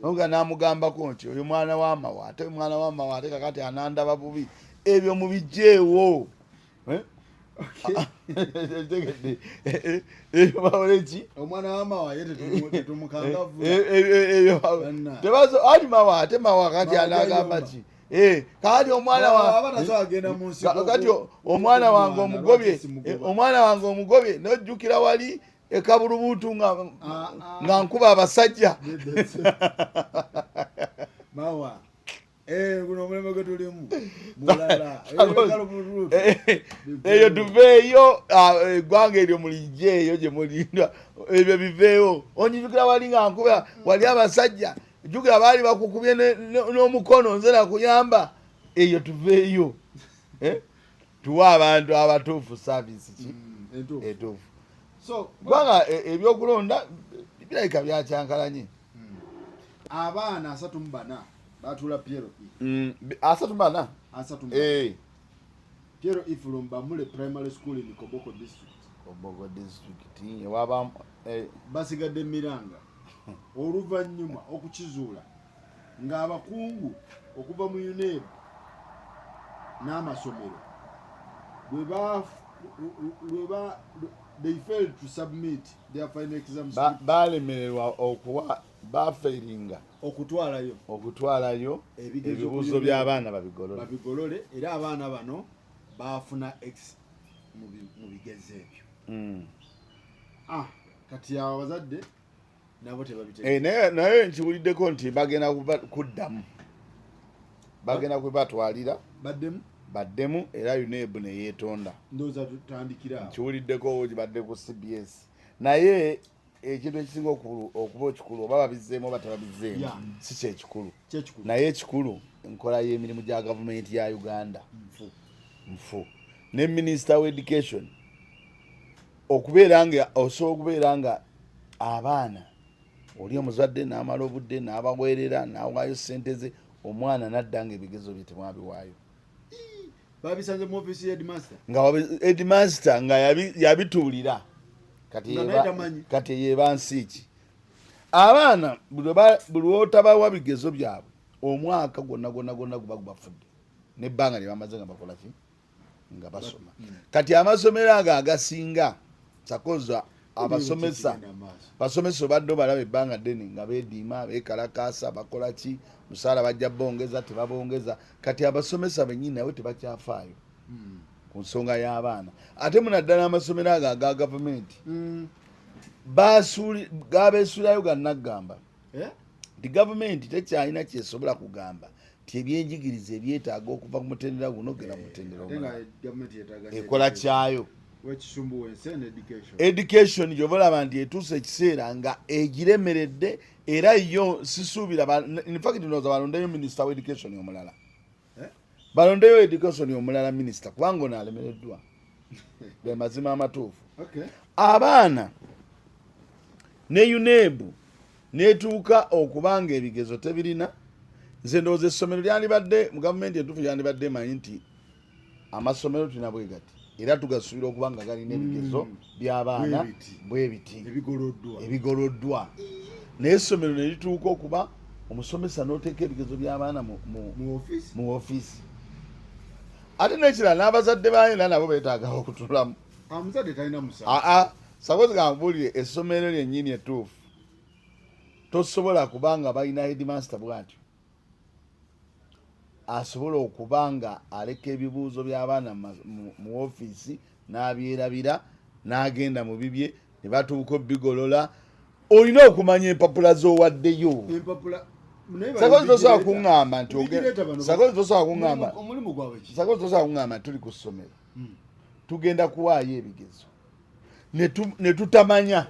nga namugambako nti oyo mwana wamawa, ate mwana wamawa, ate kakati anandaba bubi. Ebyo mubijjeewo. Eh? Tegedde. Ebyo bakole ki? Omwana wamawa ye tetumukangavula. Ebyo Banna. tebazo ali mawa, ate mawa kati Mawa anagamba tayomba. ki? Eh, kati omwana Mawa aba tasobola kugenda mu nsiko kati omwana wange kumwana, omugobye, lwaki simugoba? omwana wange omugobye, nojjukira wali ekabulubuutu nga Ah, ah. nga nkuba abasajja. Mawa. Eh, guno omulembe gwe tulimu mulala. Eyo tuveeyo, ah, eggwanga eryo mulijjeeyo gye mulinda, ebyo biveewo. Onjijukira wali nga nkuba wali abasajja, jjukira baali bakukubye n'omukono, nze nakuyamba. Eyo tuveeyo. Eh? Tuwe abantu abatuufu service ki etuufu. So kubanga ebyokulonda birabika byakyankalanye. Abaana 34 batuula PLE. 34? 34. Eh. PLE from Bamule Primary School in Koboko District. Koboko District ewaba Basigadde miranga oluvannyuma okukizuula ng'abakungu okuva mu UNEB n'amasomero bwe ba lwe ba they failed to submit their final exam script. Balemererwa okuwa, bafeiringa okutwalayo okutwalayo ebigezo ebibuuzo ku UNEB. By'abaana babigolole. Babigolole, era abaana bano baafuna x mu bigezo ebyo. Ah, kati awo abazadde nabo tebabitegeera. Eh, naye nkiwuliddeko nti bagenda kuddamu, bagenda kubatwalira. Baddemu. Baddemu, era UNEB neyeetonda. Ndowooza tutandikira awo. Nkiwuliddeko, kibadde ku CBS. Naye ekintu ekisinga okuba ekikulu, oba babizzeemu oba tebabizzeemu, si kyekikulu. Kyekikulu. Naye ekikulu enkola y'emirimu gya gavumenti ya Uganda Nfu. nfu. Ne minisita wa education okubeera nga osobola okubeera nga abaana oli omuzadde n'amala obudde n'abaweerera n'awaayo sente ze, omwana nadda nga ebigezo bye temwabiwaayo. Babisanze mu office ya headmaster. Nga headmaster nga yabituulira kati. Nga naye tamanyi. Kati yeba nsi ki? Abaana buli lwotabawa bigezo byabwe, omwaka gwonna gwonna gwonna guba gubafudde nebbanga lye bamaze nga bakola ki, nga basoma. Kati amasomero ago agasinga sakoza abasomesa Kigenda maaso. Basomesa obadde obalaba ebbanga ddene nga beediima, beekalakaasa, bakola ki, musaala bajja bongeza, tebabongeza. Kati abasomesa bennyini nabo tebakyafaayo ku nsonga y'abaana, ate munaddala amasomero ago aga gavumenti gabeesuulayo gannaggamba Eh? nti gavumenti tekyalina kyesobola kugamba nti ebyenjigiriza ebyetaaga okuva ku mutendera guno genda mu mutendera Ate nga omulala. gavumenti yeetaaga Ekola kyayo. Wekisumbuwa ensi eno education. Education gyova olaba nti etuuse ekiseera nga egiremeredde, era yo sisuubira in fact ndowooza balondeyo minisita wa education omulala. Eh? Balondeyo education omulala minisita, kubanga ono alemereddwa, ge mazima amatuufu. Abaana ne UNEB netuuka okuba nga ebigezo tebirina. Nze ndowooza essomero lyandibadde mu gavumenti entuufu lyandibadde emanyi nti amasomero tulina bwe gati, era tugasuubira okuba nga galina ebigezo by'abaana Bwe biti. bwe biti. Ebigoloddwa. Ebigoloddwa. Naye essomero ne lituuka okuba omusomesa n'oteeka ebigezo by'abaana mu office. Mu ofiisi. Ate n'ekirala, n'abazadde bayo era nabo beetaaga okutulamu. Omuzadde talina musango. Aa, sakozi kankubuulire, essomero lyennyini ettuufu Tosobola kubanga balina headmaster bwatyo asobola okuba nga aleka ebibuuzo by'abaana mu ofiisi n'abyerabira n'agenda mu bibye ne batuuka obigolola. Olina okumanya empapula z'owaddeyo. Empapula. Sakozi tosobola kuŋŋamba nti sakozi tosobola kuŋŋamba omulimu gwabwe ki? Sakozi tosobola kuŋŋamba nti tuli ku ssomero, tugenda kuwaayo ebigezo ne tutamanya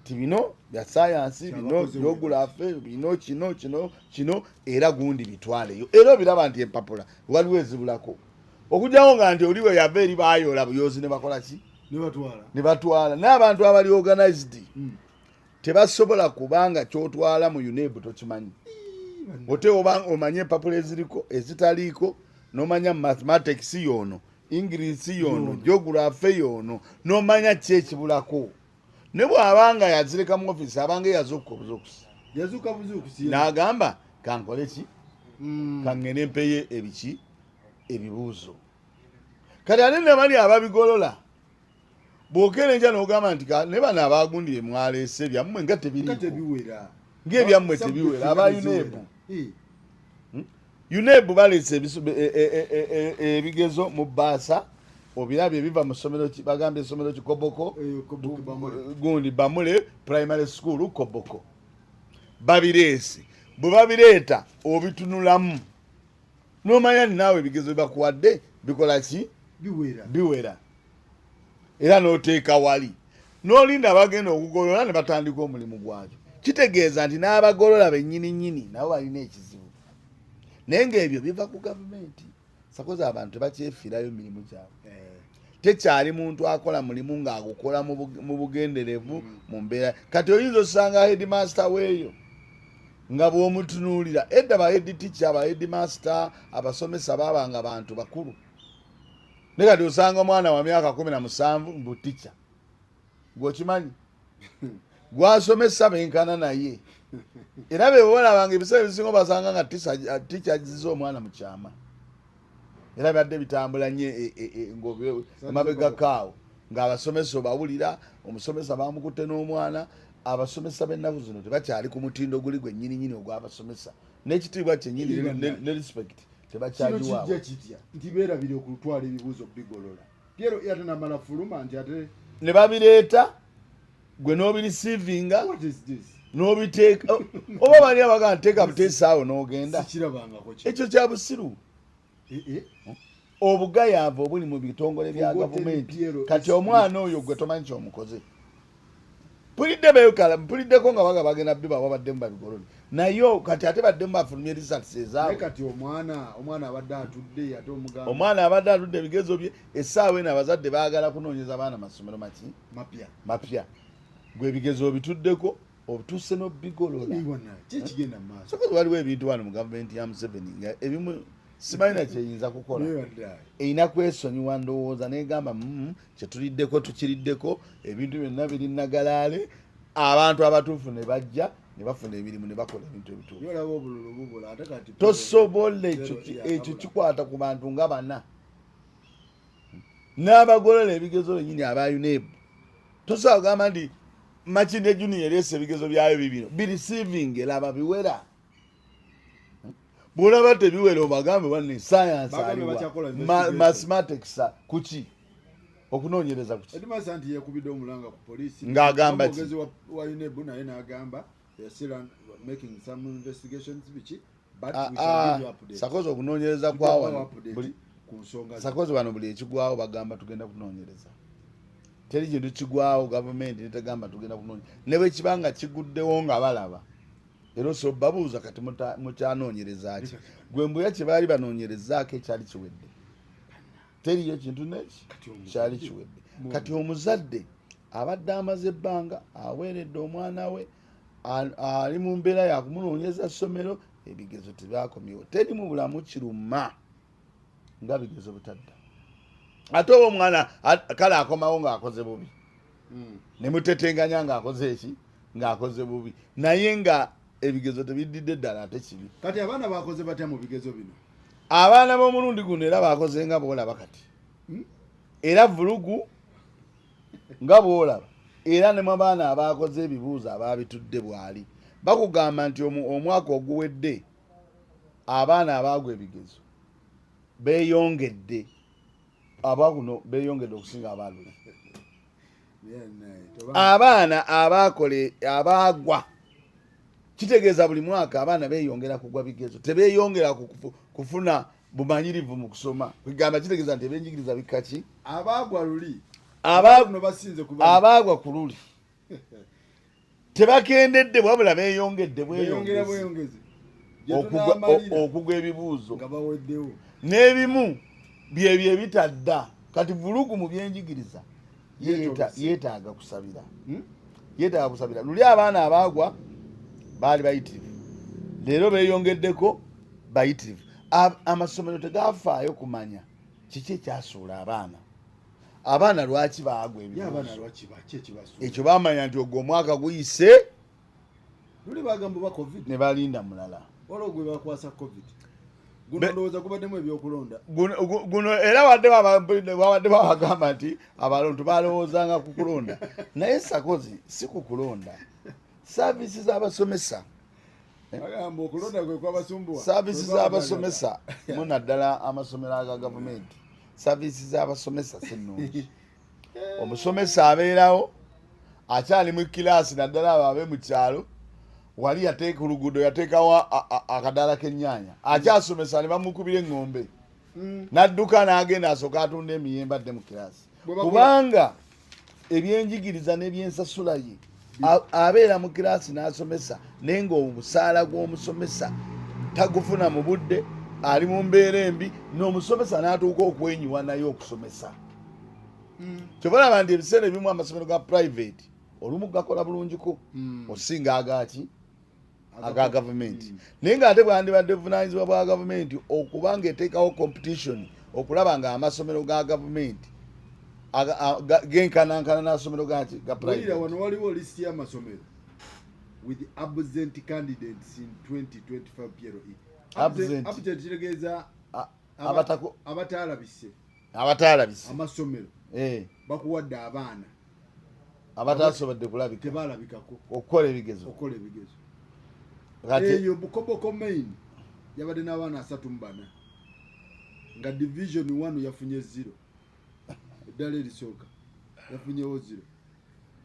ti bino bya sayansi, bino Kyabakoze. Geography, bino kino kino kino, era gundi bitwaleyo, era obiraba nti empapula waliwo ezibulako, okugyawo nga nti oli bwe yava eri bayoola buyozi ne bakola ki? Ne batwala. Ne batwala. N'abantu abali organized tebasobola kubanga kyotwala mu UNEB tokimanyi. Ote oba omanye empapula eziriko, ezitaliiko, nomanya mathematics yoono, English yoono, geography yoono, nomanya ki ekibulako. Ne bw'abanga yazireka mu office, abanga eyazuukuka obuzuukusi. Yazuuka buzuukusi. N'agamba kankole ki? Kaŋŋende mpeye ebiki, ebibuuzo. Kati ate ne bali ababigolola, bw'okeera enkya n'ogamba nti ne bano abagundi mwaleese byammwe nga nga tebiriiko. Tebiwera. Ng'ebyammwe tebiwera, aba UNEB. UNEB baleese ebigezo mu bbaasa, obirabye, biva mu ssomero bagambye essomero Kikoboko. Eh, Koboko, Bamule. Gundi Bamule Primary School, Koboko. Babireese, bwe babireeta obitunulamu nomanya ni naawe ebigezo byebakuwadde bikola ki? Biwera. Biwera, era n'oteeka wali n'olinda abagenda okugolola ne batandika omulimu gwakyo. Kitegeeza nti n'abagolola bennyini nnyini nabo balina ekizibu, naye ng'ebyo biva ku gavumenti. Sakozi abantu tebakyefiirayo mirimu gyabwe. Tekyali muntu akola mulimu ng'agukola mu bugenderevu mu mbeera. Kati oyinza osanga headmaster weeyo nga bw'omutunuulira, edda ba head teacher, ba headmaster, abasomesa baabanga bantu bakulu, naye kati osanga omwana wa myaka 17 mbu teacher. Gweokimanyi gwasomesa benkana naye, era be bolabanga ebiseera ebisinga obasanga nga teacher aziza omwana mu kyama, era byadde bitambula nnyo emabegakaawo ng'abasomesa obawulira omusomesa bamukutte n'omwana. Abasomesa b'ennaku zino tebakyali ku mutindo guli gwe nnyininyini ogw'abasomesa n'ekitiibwa kyennyini ne respect Kino tebakyagiwaawo. Kijja kitya nti beerabire okutwala ebibuuzo bigolola? Piero ate namala fuluma nti ate Ne babireeta, gwe n'obireceivinga. What is this? N'obiteeka oba bali abagaa nteeka buteesi awo n'ogenda. Sikirabangako ki. Ekyo kya busiru. Eh, eh. Obugayaavu obuli mu bitongole bya Forgotten. gavumenti. Piero Kati is- omwana oyo gwe tomanyi kyomukoze. Mpulidde beekala, mpuliddeko nga baga bagenda bibawa baddemu babigolole, naye kati ate baddemu bafulumye results Naye ezaabwe. Kati omwana abadde atudde, ate omugamba Omwana abadde atudde ebigezo bye, essaawa eno abazadde baagala kunoonyeza baana masomero maki? Mapya. Mapya. Gwe ebigezo obituddeko, otuuse n'obigolola. Iwana ki ekigenda mu maaso? Sokozi waliwo ebintu wano mu gavumenti ya Museveni nga ebimu simanyi na kyeyinza kukola. Naye waddayi. Erina kwesonyiwa, ndowooza negamba, kyetuliddeko tukiriddeko, ebintu byonna biri nagalaale." Abantu abatuufu ne bajja ne bafuna emirimu ne bakola ebintu ebituufu. Naye olaba obululu bubula ate kati. Tosobola ekyo. Zero. Ekyo kikwata ku bantu nga bana n'abagolola ebigezo benyini aba UNEB. Tosobola kugamba nti Makindye Junior ereese ebigezo byayo bibino bireceiving, eraba biwera. Bwolaba tebiwera, obagambe wanne science Bagambe aliwa? bakyakola investigation. Mathematics kuki? Okunoonyereza kuki? Headmaster nti yekubidde omulanga ku poliisi. Ng'agamba ki? Omwogezi wa UNEB naye n'agamba they are still making some investigations biki, but we shall give you update. Sakozi okunoonyereza Tujja kwa kubawa wano update ku nsonga sakozi wano buli ekigwawo bagamba tugenda kunoonyereza. Teri kintu kigwawo gavumenti netegamba tugenda kunoonya, ne bwe kiba nga kiguddewo nga balaba era osobola babuuza kati mukyanoonyereza ki? Gwe mbuya kye baali banoonyerezaako ekyali kiwedde, teriyo kintu neki Kati omuzadde- kyali kiwedde. Kati omuzadde abadde amaze ebbanga aweeredde omwana we, ali mu mbeera yakumunoonyeza ssomero, ebigezo tebyakomyewo. Teri mu bulamu kiruma nga bigezo butadda, ate oba omwana kale akomawo ng'akoze bubi, ne mutetenganya ng'akoze eki, ng'akoze bubi, naye nga ebigezo tebiddidde ddala, ate kibi. Kati abaana bakoze batya mu bigezo bino? Abaana b'omulundi guno era bakoze nga bwolaba kati. Era vulugu nga bwolaba, era ne mu baana abakoze ebibuuzo ababitudde bwali. Bakugamba nti omwaka oguwedde abaana abaagwa ebigezo beeyongedde, abaguno beeyongedde okusinga abaaluli. Yeah, naye, toba- Abaana abaakole abaagwa, kitegeeza buli mwaka abaana beeyongera kugwa bigezo, tebeeyongera kufuna bumanyirivu mu kusoma. Kugamba kitegeeza nti ebyenjigiriza bikaki. Abaagwa luli no basinze kuba Abaagwa ku luli tebakendedde, wabula beeyongedde beyongera bweyongezi bweyongezi. Gye tunaamalira okugwa ebibuuzo nga baweddewo. N'ebimu byebyo ebitadda. Kati vulugu mu byenjigiriza Yeetobese. yeetaaga kusabira. Hmm? Yeetaaga kusabira. Luli abaana abaagwa baali bayitirivu, leero beeyongeddeko bayitirivu. Amasomero tegafaayo kumanya kiki ekyasuula abaana, abaana lwaki baagwa Ye abaana ebibuuzo. lwaki baki ekibasuula? Ekyo bamanya nti ogwo omwaka guyise. Luli bagamba oba COVID. Ne balinda mulala. Waliwo gwe bakwasa COVID. Guno ndowooza gubaddemu ebyokulonda. Guno era wadde babadde babagamba nti abantu balowoozanga ku kulonda, naye sakozi si ku kulonda. Service z'abasomesa, Bagamba okulonda kwe kwabasumbuwa. service Kwe kwabagamba. z'abasomesa, munaddala amasomero aga gavumenti, service z'abasomesa si nnungi. Omusomesa abeerawo akyali mu kiraasi, naddala abo abe mu kyalo, wali yateeka oluguudo, yateekawo akadaala k'ennyaanya, akyasomesa ne bamukubira eŋŋombe, n'adduka n'agenda asooka atunda emiyembe adde mu kiraasi. Bwe bakola- Kubanga ebyenjigiriza n'ebyensasula ye abeera mu kiraasi n'asomesa, naye ng'omusaala gw'omusomesa tagufuna mu budde, ali mu mbeera embi, n'omusomesa n'atuuka okwenyiwa naye okusomesa. Kyova olaba nti ebiseera ebimu amasomero ga private olumu gakola bulungiko osinga agaki aga gavumenti, naye ng'ate bwandibadde buvunanyizibwa bwa gavumenti okuba ng'eteekawo competition okulaba nga amasomero ga gavumenti genkanankana n'amasomero gaki ga Wulira, private. Wano waliwo list y'amasomero with absent candidates in 2025 PLE. Absent. Absent kitegeeza abataalabise. Abataalabise. Amasomero bakuwadde abaana Abatasobodde kulabika tebalabikako okukola ebigezo. Okukola ebigezo. Kati Eyo Bukoboko Main yabadde n'abaana 34, nga division 1 yafunye 0, eddala erisooka yafunyewo 0.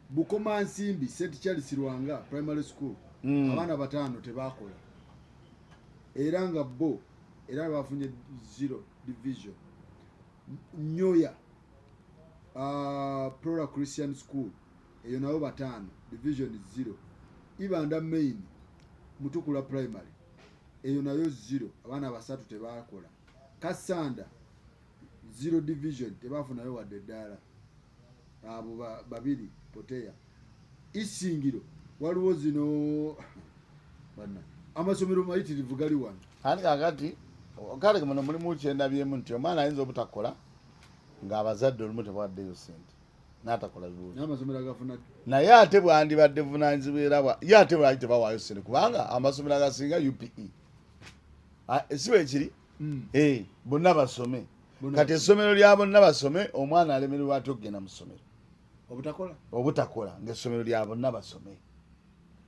Bukomansimbi St Charles Lwanga Primary School, abaana bataano tebakola, era nga bo era bafunye 0 division. Nyoya Prora Christian School, eyo nabo bataano, division 0. Ibanda Main Mutukula Primary, eyo nayo 0, abaana basatu tebakola. Kasanda 0 division, tebafunayo wadde eddaala, abo babiri poteya. Isingiro waliwo zino banna amasomero mayitirivu gali wano. Anti kakati kale muno mulimu kyendabyemu nti omwana ayinza obutakola ng'abazadde olumu tebawaddeyo sente n'atakola bibuuzo. N'amasomero agafuna. Naye ate bwandibadde buvunanyizibwa era ye ate lwaki tebawaayo sente? Kubanga amasomero agasinga UPE. Ah, si bwekiri? Eh, bonna basome. Bonna Kati basome. essomero lya bonna basome, omwana alemererwa atya okugenda mu ssomero? Obutakola. Obutakola ng'essomero lya bonna basome,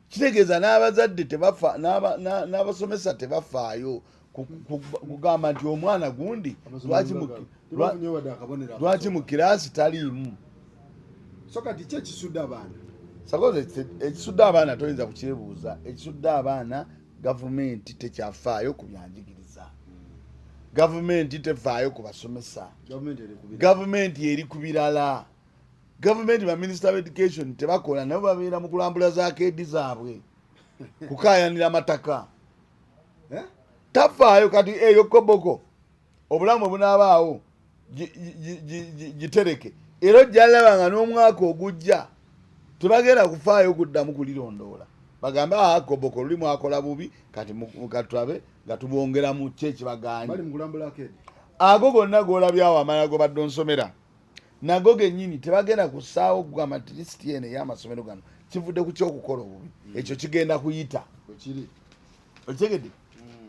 kitegeeza n'abazadde tebafa, n'abasomesa tebafaayo kugamba nti omwana gundi Tebafunyeyo wadde akabonero lwaki mu akasooka. kiraasi taliimu. So kati ki ekisudde abaana? Sakoze ekisudde abaana toyinza kukyebuuza. Ekisudde abaana, gavumenti tekyafaayo ku byanjigiriza, gavumenti tefaayo ku basomesa. Gavumenti eri ku birala. Gavumenti eri ku birala. Gavumenti, baminisita of education tebakola, nabo babeera mu kulambula zakeedi zaabwe, kukayanira amataka. Eh? Tafaayo. Kati eyo koboko obulamu obunaabaawo gitereke, era ojja laba nga n'omwaka ogujja tebagenda kufaayo kuddamu kulirondoola bagambe, aa, koboko luli mwakola bubi, kati katulabe nga tubongeramu ki ekibaganye. Bali mu kulambula akedi. Ago gonna golabyawo amala gobadde onsomera nago gennyini tebagenda kussaawo kugamba nti lisiti eno ey'amasomero gano kivudde ku kyokukola obubi, ekyo kigenda kuyita. Wekiri. Okitegedde?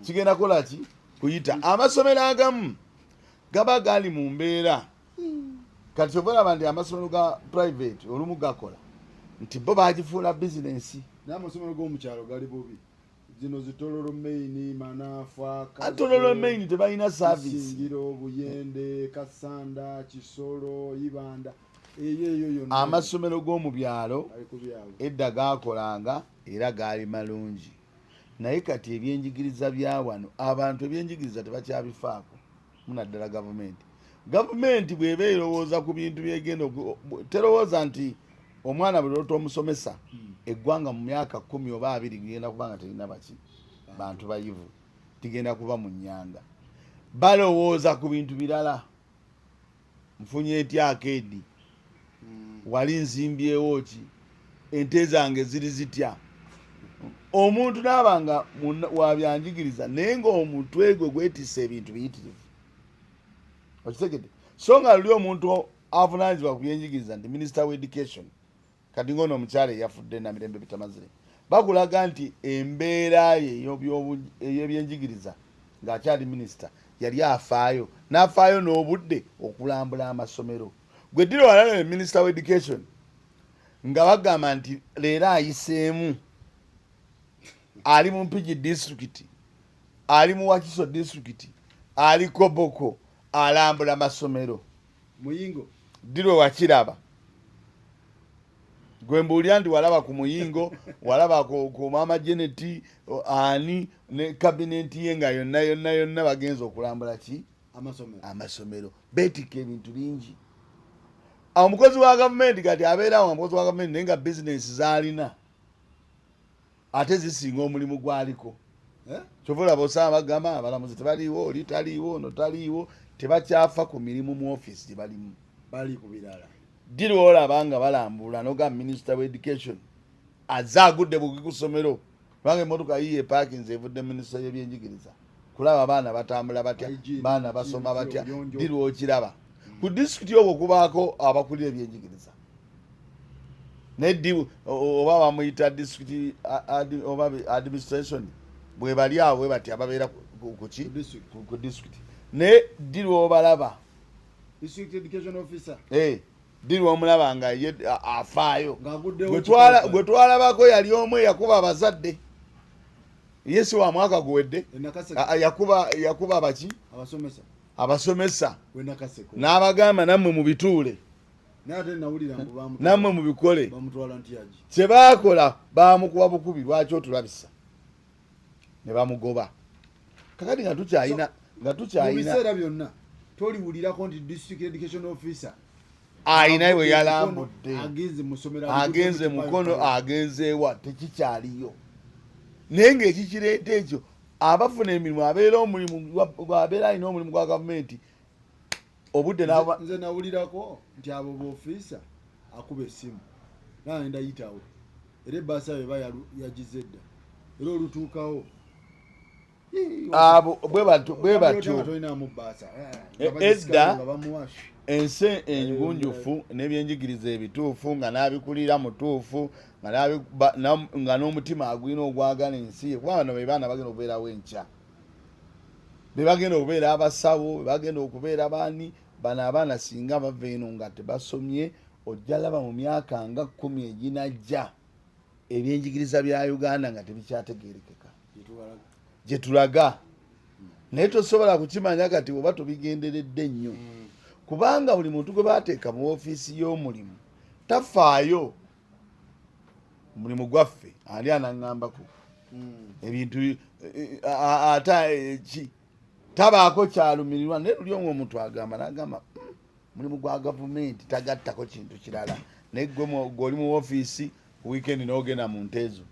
Kigenda kukola ki? Kuyita. Amasomero agamu gaba gali mu mbeera. Kati ova olaba nti amasomero ga private olumu gakola nti bo bagifuula bizinensi. N'amasomero g'omukyalo gali bubi. Zino ziTororo Main, Manafwa, Tororo Main tebalina service. Isingiro, Buyende, Kasanda, Kisoro, Ibanda, eyo eyo yonna. Amasomero g'omu byalo ali ku byalo. Edda gaakolanga era gaali malungi, naye kati ebyenjigiriza bya wano, abantu ebyenjigiriza tebakyabifaako, munaddala gavumenti. Gavumenti bw'eba erowooza ku bintu byegenda terowooza nti omwana buli lwota omusomesa, eggwanga mu myaka 10 oba 20 ligenda kuba nga terina baki bantu bayivu, tigenda kuba mu nnyanga. Balowooza ku bintu birala: nfunye etya akeedi, wali nzimbyewo ki, ente zange ziri zitya. Omuntu naaba nga wabyanjigiriza, naye ngaomutwe gwe gwetisse ebintu biyitirivu, okitegedde? So nga luli omuntu avunanyizibwa ku byenjigiriza nti minister wa education, kati ngaono omukyala eyafudde Namirembe Bitamazire, bakulaga nti embeera ye ey'ebyenjigiriza ng'akyali minisita yali afaayo, n'afaayo n'obudde okulambula amasomero. Gwe ddiro walala minisita wa education nga bagamba nti leero ayiseemu, ali mu Mpigi District, ali mu Wakiso District, ali Koboko, alambula masomero. Muyingo. Ddirwe wakiraba? Gwe mbuulira nti walaba ku Muyingo, walaba ku Mama Janet ani ne kabineti ye nga yonna yonna yonna bagenza okulambula ki? Amasomero. Amasomero. Beetikka ebintu bingi. Omukozi wa gavumenti kati abeerawo nga mukozi wa gavumenti, naye nga bizinesi zaalina ate zisinga omulimu gwaliko. Eh? Kyova olaba osanga bagamba abalamuzi tebaliiwo, oli taliiwo, ono taliiwo, tebakyafa ku mirimu mu ofiisi gye balimu. Bali ku birala. Ddi lwolaba nga balambula noga minisita wa education azze agudde bugi ku ssomero, kubanga emotoka yiye epakinze evudde minisita y'ebyenjigiriza kulaba abaana batambula batya, Hygiene, baana basoma batya? obuyonjo. Ddi lwokiraba ku disitulikiti okwo kubaako abakulira ebyenjigiriza? Naye ddi oba bamuyita disitulikiti oba administration bwe bali awo bwe bati ababeera kuki? Ku district. Ku disitulikiti. Naye ddi lwobalaba? District education officer. Eh, ddi lwomulaba nga ye afaayo? Ng'aguddewo. Gwe twalabako yali omu eyakuba abazadde, ye si wa mwaka guwedde. Enakaseke. Yakuba baki? Abasomesa. Abasomesa. Wenakaseko. N'abagamba, nammwe mubituule. Naye ate nawulira mbu nammwe mubikole. Bamutwala ntyagi. Kyebaakola, bamukuba bukubi, lwaki otulabisa, ne bamugoba. Kakati nga tukyalina nga Mu tukyalina biseera byonna toliwulirako nti district education officer ayina we agenze yalambudde. Mukono, agenze musomero, agenze Mukono, agenze ewa, tekikyaliyo. Naye ngaekikireeta ekyo, abafuna emirimu abeera omulimu abeera alina omulimu gwa gavumenti, obudde n'aba Nze nawulirako nti abo boofiisa akuba essimu nagenda yitawo, era ebbaasa beba yagize dda, era olutuukawo Abo bwe batyo bwe batyo. Tolinamu bbaasa. Edda nga bamuwa ensi engunjufu n'ebyenjigiriza ebituufu, nga n'abikulira mutuufu, nga n'omutima agulina ogwagala ensi ye, kuba bano be baana bagenda okubeerawo enkya, be bagenda okubeera abasawo, be bagenda okubeera baani. Bano abaana singa bava eno nga tebasomye, ojja laba mu myaka nga 10 eginajja ebyenjigiriza bya Uganda nga tebikyategerekeka gye tulaga. Naye tosobola kukimanya kati oba tobigenderedde nnyo, kubanga buli muntu gwe bateeka mu ofiisi y'omulimu tafaayo. Omulimu gwaffe ani anaŋŋambako ebintu ate ki tabaako kyalumirirwa. Naye luli omwo omuntu agamba nagamba, mulimu gwa gavumenti, tagattako kintu kirala." Naye gwe gwe oli mu ofiisi, weekend n'ogenda mu nteezo,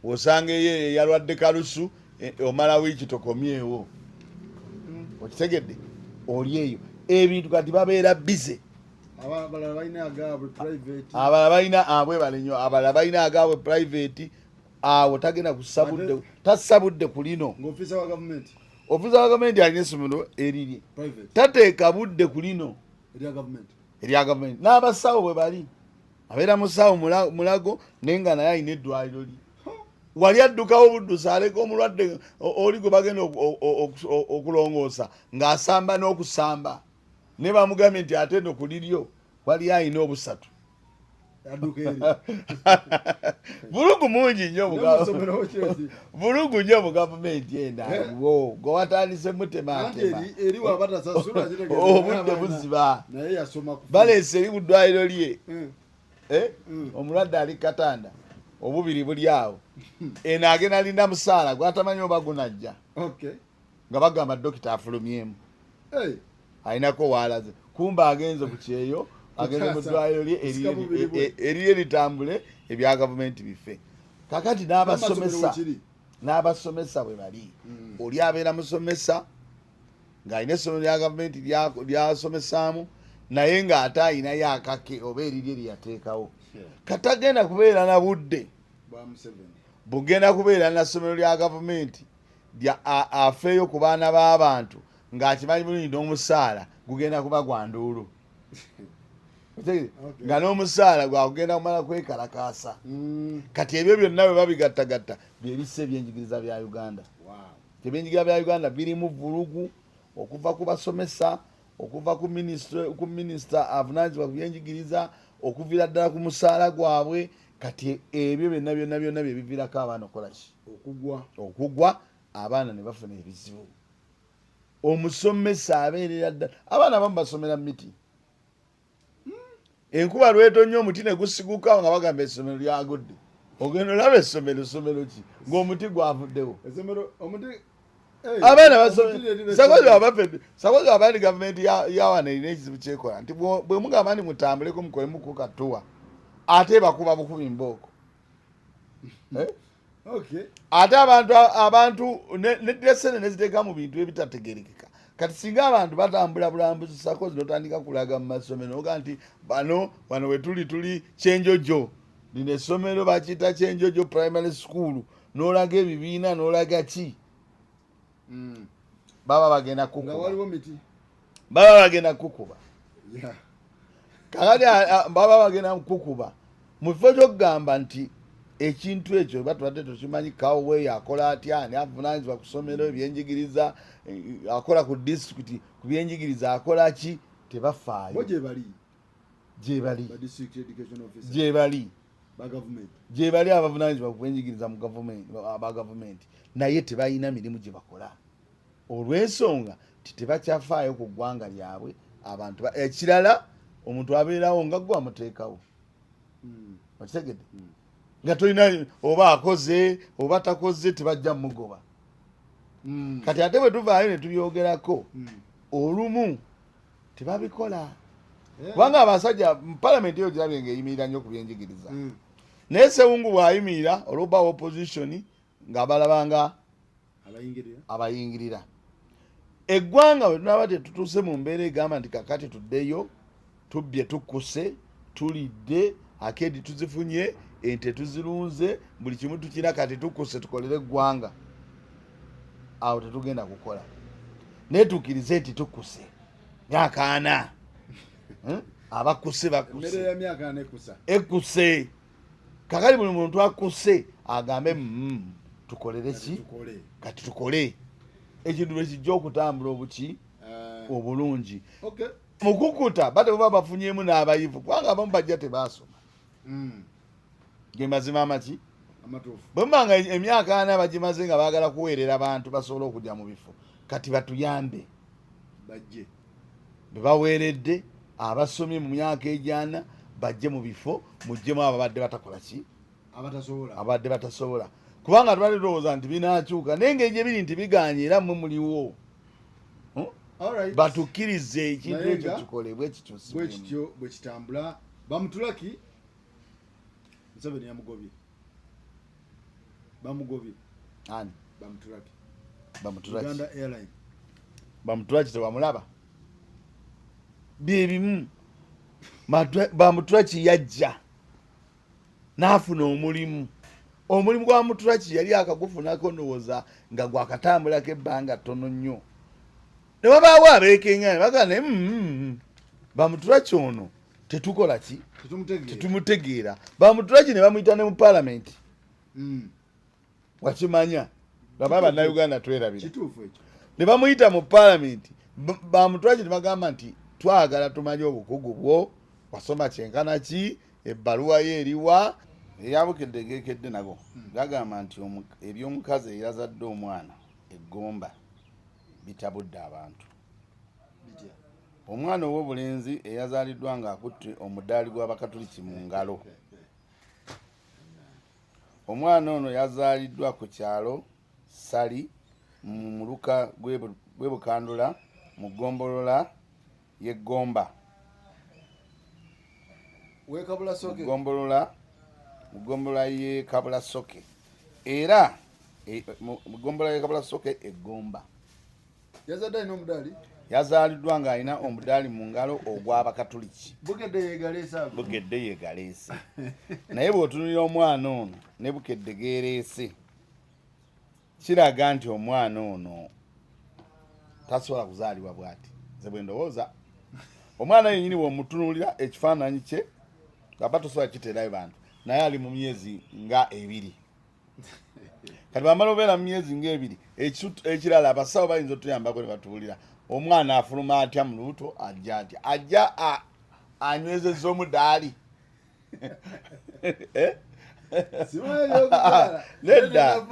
osanga eyo eyalwadde kalusu, omala wiiki tokomyewo, okitegedde? Oli eyo ebintu kati babeera busy. Abalala balina agaabwe private. Abalala balina abwebale nnyo, abalala balina agaabwe private. Awo tagenda kussa budde, tassa budde ku lino. Ng'ofiisa wa gavumenti. Ofiisa wa gavumenti alina essomero erirye private. Tateeka budde ku lino erya gavumenti. Erya gavumenti. N'abasawo bwe bali, abeera musawo Mulago, naye nga naye alina eddwaliro lye wali addukawo buddusi, aleka omulwadde oli gwe bagenda okulongoosa ng'asamba n'okusamba, ne bamugambye nti ate no ku liryo wali alina obusatu. Adduka eri. Vulugu mungi nnyo mu N'amasomero okirezi. Vulugu nnyo mu gavumenti eno Eh. aliwo gwe watandise Anti mutematema eri waba tasasula kitegeeza obudde abaana. buziba. Naye yasoma ku Baleese eri ku ddwaliro lye. Eh? Omulwadde ali katanda obubiri buli awo, eno agenda linda musaala gwatamanyi oba gunajja. Nga bagamba dokita afulumyemu. Hey. Alinako waalaze, kumba agenze ku kyeyo, agenze mu Kutaasa. ddwaliro lye Kusika bubiri bwe. Erye litambule, ebya gavumenti bife. Kakati N'amasomero n'abasomesa wekiri. N'abasomesa bwe bali. Oli abeera musomesa ng'alina essomero lya gavumenti lyasomesaamu, naye ng'ate ayinayo akake oba erirye lyeyateekawo. Katagenda kubeera na budde Bwa Museveni. Bugenda kubeera na ssomero lya gavumenti afeeyo ku baana b'abantu ng'akimanyi bulungi n'omusaala gugenda kuba gwa nduulu. Otegere? Okay. Nga n'omusaala gwakugenda kumala kwekalakaasa. Kati ebyo byonna bwe babigattagatta byebisa ebyenjigiriza bya Uganda. Ebyenjigiriza bya Uganda birimu vulugu okuva ku basomesa, okuva ku minisita avunaanyizibwa ku byenjigiriza, okuviira ddala ku musaala gwabwe. Kati ebyo byonna byonna byonna bye biviirako abaana okukola ki? Okugwa. Okugwa, abaana ne bafuna ebizibu. Omusomesa abeerera ddala abaana abamu basomera mu miti. Enkuba lwetonnya omuti ne gusiguka nga bagamba essomero lyagudde. Ogenda olaba essomero, somero ki ng'omuti gwavuddewo? Essomero omuti. Hey, Abaana omuti lye sakozi abaffe, sakozi abaani, gavumenti yawana erina ekizibu kyekola nti bwe mugamba nti mutambuleko mukolemuko katuwa, ate bakuba bukubi mbooko. Eh? Ate abantu neddira sente neziteeka mu bintu ebitategerekeka. Kati singa abantu batambula bulambuzi, sakozi notandika kulaga mu masomero oga nti bano wano wetuli tuli Kyenjojo, lino essomero bakiyita Kyenjojo Primary School, n'olaga ebibiina n'olaga ki, baba bagenda Nga kukuba. waliwo miti. Baba bagenda kukuba. Kakati baba bagenda kukuba mu kifo kyokugamba nti ekintu ekyo oba tubadde tukimanyi. Kaweeyo akola atya? Ani avunanyizibwa ku ssomero ebyenjigiriza? Akola ku disitulikiti ku byenjigiriza akola ki? Bo Tebafaayo. Gye bali. Gye bali. Ba district education officer Gye bali. Ba government. Gye bali abavunanyizibwa ku byenjigiriza mu gavumenti, aba gavumenti, naye tebalina mirimu gye bakola olw'ensonga nti tebakyafaayo ku ggwanga lyabwe. Abantu ekirala omuntu abeerawo nga gwe amuteekawo. Okitegedde? Nga tolina oba akoze oba takoze, tebajja mugoba. Kati ate bwe tuvaayo ne tubyogerako, olumu tebabikola. Kubanga abasajja mu palamenti eyo girabye ngaeyimirira nnyo ku byenjigiriza, naye Sewungu bw'ayimirira olwoba opposition nga balabanga Abayingirira. Abayingirira eggwanga. Bwe tunaaba tetutuuse mu mbeera egamba nti kakati tuddeyo tubbye, tukkuse, tulidde akedi, tuzifunye ente, tuzirunze, buli kimu tukira, kati tukkuse tukolere eggwanga, awo tetugenda kukola. Naye tukkirize nti tukkuse myaka 40. Abakkuse Emmere bakkuse. ya myaka 40 ekusa. Ekkuse. Kakati buli muntu akkuse agambe, tukolere Kati ki? Tukole. Kati tukole ekintu lwe kijja okutambula obuki obulungi. Mukukuta bate buba bafunyemu n'abayivu, kubanga abamu bajja tebasoma. Ge mazima amaki Amatuufu. Bwe muba nga emyaka 40 bagimaze nga baagala kuweerera bantu basobole okujja mu bifo, kati batuyambe. Bajje. Bwe baweeredde abasomye mu myaka egyana bajje mu bifo, muggyemu ababadde batakola ki? Abatasobola. Abadde batasobola, kubanga tubadde tulowooza nti binaakyuka, naye engeri gye biri nti biganye era mmwe muliwo. Alright. Batukkirize ekintu Naye ekyo nga kikolebwe, bwe kikyusibwemu. Kityo bwe kitambula. Bamutulaki Museveni yamugobye, bamugobye. Ani? Bamutulaki. Bamutulaki. Uganda Airline. Bamutulaki tebamulaba, byebimu. Bamutulaki yajja n'afuna omulimu. Omulimu gwa Mutulaki yali akagufunako ndowooza nga gwakatambulako ebbanga ttono nnyo, ne wabaawo abeekengana bagaa naye, Bamutulaki ono tetukola ki? Tetumutegeera. Tetumutegeera." Bamutulaki ne bamuyita ne mu paalamenti. Wakimanya laba Bannayuganda twerabira. Kituufu ekyo. Ne bamuyita mu paalamenti Bamutulaki ne bagamba nti twagala tumanye obukugu bwo, wasoma kyenkana ki? Ebbaluwa ye eriwa? Eyabukedde egekedde nago gagamba nti ebyomukazi eyazadde omwana eggomba bitabudde abantu. Bitya? Omwana ow'obulenzi eyazaaliddwa ng'akutte omudaali gw'Abakatuliki mu ngalo. Omwana ono yazaaliddwa ku kyalo Sali mu muluka gw'e Bukandula mu ggombolola y'e Ggomba. W'e Kabulasoke. Mu ggombolola y'e Kabulasoke. Era mu ggombolola y'e Kabulasoke e Ggomba. Yazadde alina omudaali? Yazaaliddwa ng'alina omudaali mu ngalo ogw'Abakatuliki. Bukedde yeegaleese ago. Bukedde yeegaleese. Naye bw'otunuulira omwana ono ne Bukedde geereese, kiraga nti omwana ono tasobola kuzaalibwa bw'ati. Nze bwe ndowooza. Omwana yennyini bw'omutunuulira ekifaananyi kye, aba tosobola kukiteerayo bantu, naye ali mu myezi nga 2. Kati bw'amala obeera mu myezi nga 2, ekirala abasawo bayinza otuyambako ne batubuulira omwana afuluma atya mu lubuto, ajja atya, ajja anywezezza omudaali. Nedda.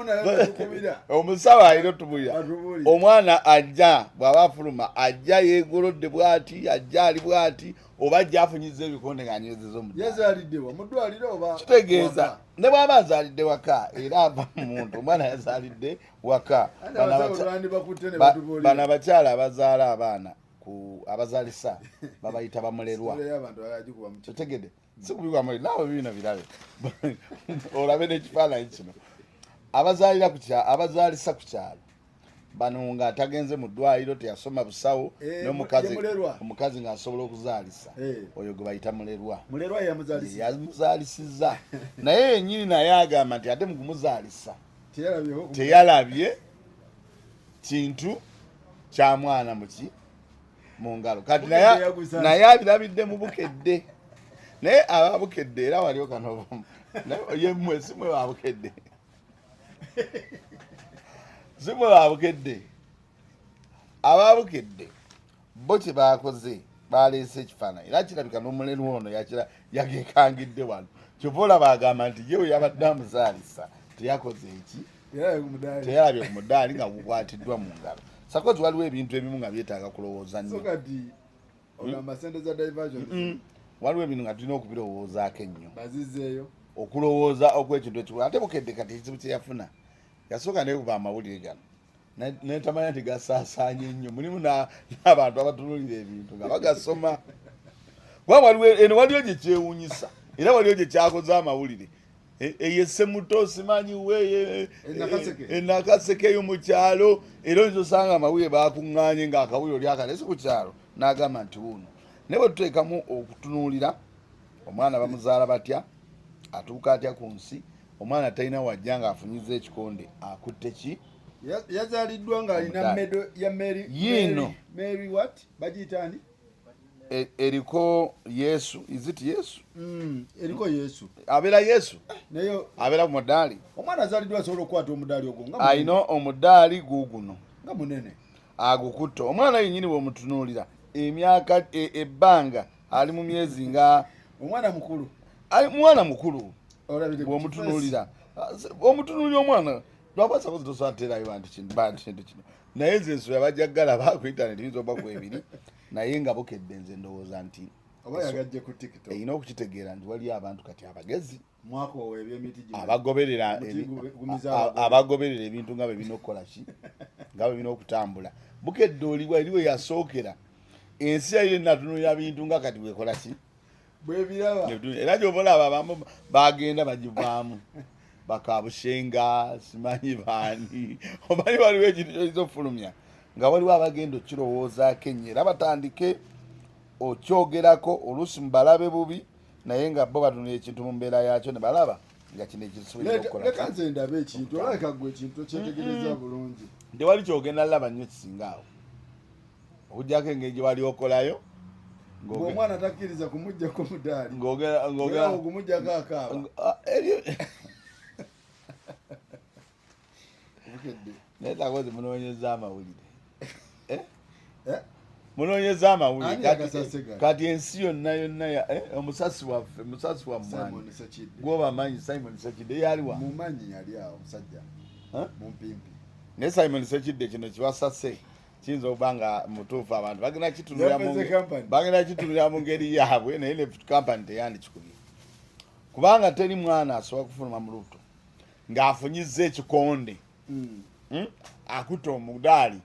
Omusawo alina otubuulira. Omwana ajja bw'aba afuluma, ajja yeegolodde bw'ati, ajja ali bw'ati, oba ajja afunyizza ebikonde ng'anywezezza omudaali. Yazaalidde wa? Mu ddwaliro oba Kitegeeza, waka? ne bw'aba azaalidde waka, era ava mu muntu, omwana yazaalidde waka. Ate abasawo lwandibakutte ne batubuulira. Bano abakyala abazaala abaana ku abazaalisa babayita bamulerwa. Sitole y'abantu bagikuba mu kiti. Otegedde? Si kubigwa mu naawe bino birabe. Olabe n'ekifaananyi kino. Abazaalira ku abazaalisa ku kyalo. Bano nga tagenze mu ddwaliro, teyasoma busawo, Ye mulerwa. omukazi ng'asobola okuzaalisa. Oyo gwe bayita mulerwa. Mulerwa ye yamuzaalisa. Yamuzaalisiza. Naye yennyini naye agamba nti ate mu kumuzaalisa Teyalabye teyalabye kintu kya mwana muki mu ngalo. Kati Bukedde yagusa. naye abirabidde mu Bukedde. Naye aba Bukedde era waliwo kano naye ye mmwe si mmwe ba Bukedde. Si mmwe ba Bukedde. Aba Bukedde bo kye baakoze baleese ekifaananyi era kirabika n'omulerwa ono yagekangidde wano. Kyova olaba agamba nti ye we yabadde amuzaalisa teyakoze eki? Teyalabye ku mudaali. Teyalabye ku mudaali nga gukwatiddwa mu ngalo. Sakozi waliwo ebintu ebimu nga byetaaga kulowooza nnyo. So kati ogamba sente za diversion. Waliwo ebintu nga tulina okubirowoozaako ennyo. Bazizzeeyo. Okulowooza okw'ekintu ekikulu. Ate Bukedde kati ekizibu kye yafuna, yasooka nekuba amawulire gano. Netamanya nti gasaasaanye nnyo. Mulimu n'abantu abatunuulira ebintu nga bagasoma. Kuba eno waliwo gye kyewuunyisa. Era waliwo gye kyakoze amawulire. Eye Ssemuto simanyi we, Nakaseke. Nakaseke eyo mu kyalo. Era oyinza osanga amawulire baakuŋŋaanye ng'akawulire oli akalese ku kyalo n'agamba nti wuuno. Naye bwe tuteekamu okutunuulira omwana bamuzaala batya, atuuka atya ku nsi, omwana talina wajja ng'afunyiza ekikonde akutte ki? Yazaaliddwa ng'alina Omudaali. medo ya Mary, Yiino. Mary, Mary what? Bagiyita ani? Eriko Yesu. Is it Yesu? Eriko Yesu. Abeera Yesu. Naye abeera ku mudaali. Omwana azaaliddwa asobola okukwata omudaali ogwo nga munene. Alina omudaali guuguno. Nga munene. Agukutte. Omwana yennyini bw'omutunuulira emyaka, ebbanga ali mu myezi nga Omwana mukulu. Ali mwana mukulu. Olabire ku Bw'omutunuulira. Bw'omutunuulira omwana, lwaba sakozi tosobola kuteerayo bantu kintu, bantu kintu kino. Naye nze ensonga bajja kugalaba ku internet, eyinza okuba ku ebiri. Naye nga Bukedde nze ndowooza nti Oba yagajje ku TikTok. Erina okukitegeera nti waliyo abantu kati abagezi. Mwaka owo eby'emiti gino. Abagoberera Omuti gumiza abagoberera. abagoberera ebintu nga bwe birina okukola ki? Nga bwe birina okutambula. Bukedde oli wali we yasookera. Ensi yali enatunuulira bintu nga kati bw'ekola ki? Bw'ebiraba. Era gy'oba olaba abamu bagenda bagivaamu. Bakabushenga, simanyi baani. Omanyi waliwo ekintu ky'oyinza okufulumya nga waliwo abagenda okukirowoozaako ennyo era batandike okyogerako oluusi mubalabe bubi naye nga bo batunula ekintu mu mbeera yaakyo ne balaba nga kino ekintu kisobola okukola. Leka nze ndabe ekintu, olabika ggwe ekintu okyetegereza bulungi. Tewali ky'ogenda laba nnyo kisinga awo. Okuggyako engeri gye wali okolayo, Ng'omwana takkiriza kumuggyako mudaali. Era ogumuggyako akaaba. Bukedde. Naye takozi munoonyeza amawulire. Eh? Munoonyeza amawulire. Ani yakasase gano? Kati ensi yonna yonna omusasi waffe, musasi wa mmwanyi. Simon Sekidde. Gwobamanyi Simon Sekidde yaliwa? Mumanyi, yali awo musajja Huh? mumpimpi. Naye Simon Sekidde kino kiwasase kiyinza okuba nga mutuufu, abantu bagenda kitunulira mu Yakoze company. Bagenda kitunulira mu ngeri yaabwe, naye ne kampani teyandikikubye, kubanga teri mwana asobola kufuluma mu lubuto ng'afunyizza ekikonde, Akutte omudaali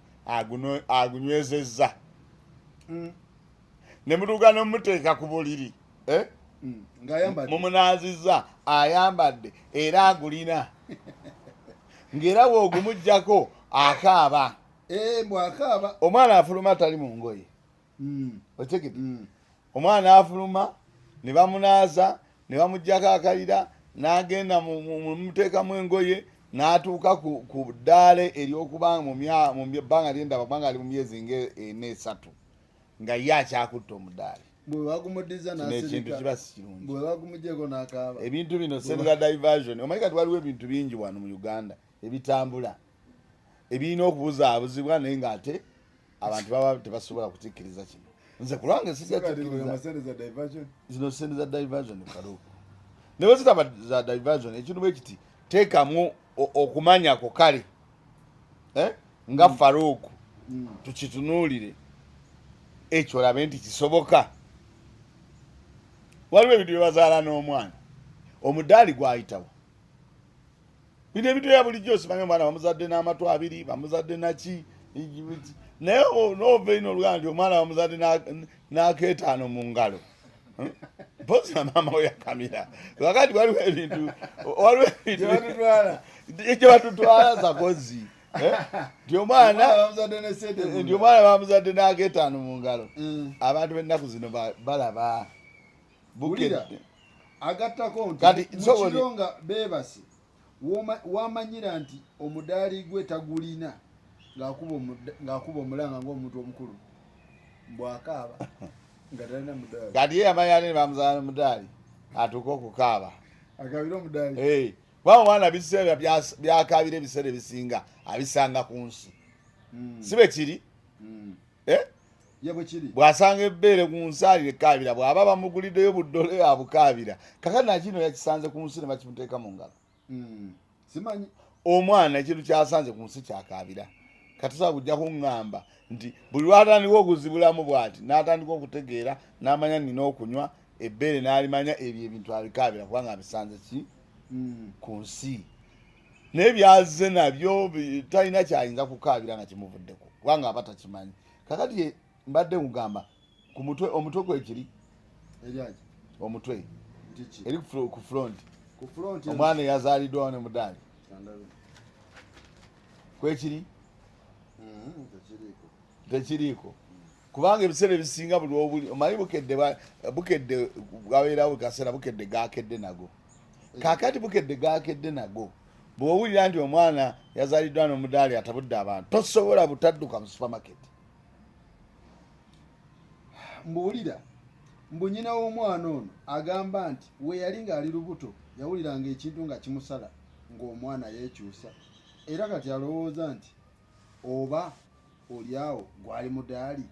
agunywezezza ne mutuuka n'omuteeka ku buliri, eh? Ng'ayambadde. Mumunaazizza, ayambadde era agulina, ng'era bw'ogumuggyako akaaba. Eh, bw'akaaba. Omwana afuluma tali mu ngoye. Otegedde? Omwana afuluma ne bamunaaza ne bamuggyako akalira, n'agenda mumuteekamu engoye, n'atuuka ku ddaala ery'okuba mu bbanga lyendaba, kubanga ali mu myezi nga 4, 3, nga ye akyakutte omudaali. Bwe bagumuddiza Kino ekintu n'asirika. kiba si kirungi. Bwe bagumugyeko n'akaaba. Ebintu bino sente za diversion. Omanyi kati waliwo ebintu bingi wano mu Uganda ebitambula ebirina okubuzaabuzibwa, naye ng'ate abantu baba tebasobola kukikkiriza. Kino nze kulwange sijja Kati kikkiriza. gwe sente za diversion. Zino sente za diversion, Faruku, ne bwe zitaba za diversion, ekintu bwe kiti teekamu okumanyako kale, eh? Nga Faruku, tukitunuulire ekyo olabe nti kisoboka. Waliwo ebintu bye bazaala n'omwana omudaali gwayitawo. Bino ebintu bya bulijjo, simanyi omwana bamuzadde n'amatu abiri, bamuzadde naki, naye nova ino oluganda nti omwana bamuzadde n'akeetaano mu ngalo. Mpozi na maama we yakamira. Kakati waliwo ebintu, waliwo ebintu Gye batutwala. Gye batutwala sakozi. Eh? Nti omwana bamuzadde ne sente mu nti ngalo. Omwana bamuzadde n'akeetaano mu ngalo. Abantu b'ennaku zino balaba Wulira. Bukedde. Agattako nti Kati, mu kiro nga beebase wamanyira nti omudaali gwe tagulina, ng'akuba omulanga ng'omuntu omukulu mbwakaaba nga talina mudaali. Kati ye yamanya ate ne bamuzaala n'omudaali, atuuke okukaaba. Akabire omudaali. Eh, kuba omwana biseera byakaabira ebiseera ebisinga abisanga ku nsi. Si bwe kiri? Eh? Ye bwe kiri. Bw'asanga ebbeere ku nsi alirekaabira, bw'aba bamuguliddeyo buddole abukaabira. Kakati nakino yakisanze ku nsi ne bakimuteeka mu ngalo. Simanyi. Omwana ekintu kyasanze ku nsi kyakaabira. Katusobola kujja kuŋŋamba nti buli lwatandika okuzibulamu bw'ati n'atandika okutegeera n'amanya nina okunywa ebbeere n'alimanya, ebyo ebintu abikaabira kubanga abisanze ki? Ku nsi. Naye byazze nabyo talina kyayinza kukaabira nga kimuvuddeko, kubanga aba takimanyi. Kakati ye mbadde nkugamba ku mutwe, omutwe kwekiri. Eryaki? Omutwe. Nti ki? Eri ku front. Ku front. Omwana eyazaaliddwawo ne mudaali. Kandabe. Kwekiri? Tekiriiko. Tekiriiko, kubanga ebiseera ebisinga buli obuli omanyi Bukedde Bukedde bwabeerawo kaseera Bukedde gakedde nago. Kakati Bukedde gakedde nago, bw'owulira nti omwana yazaaliddwa n'omudaali atabudde abantu, tosobola butadduka mu supermarket. Mbuulira, mbu nnyina w'omwana ono agamba nti we yali ng'ali lubuto yawuliranga ekintu nga kimusala ng'omwana yeekyusa, era kati alowooza nti oba oli awo gwali mudaali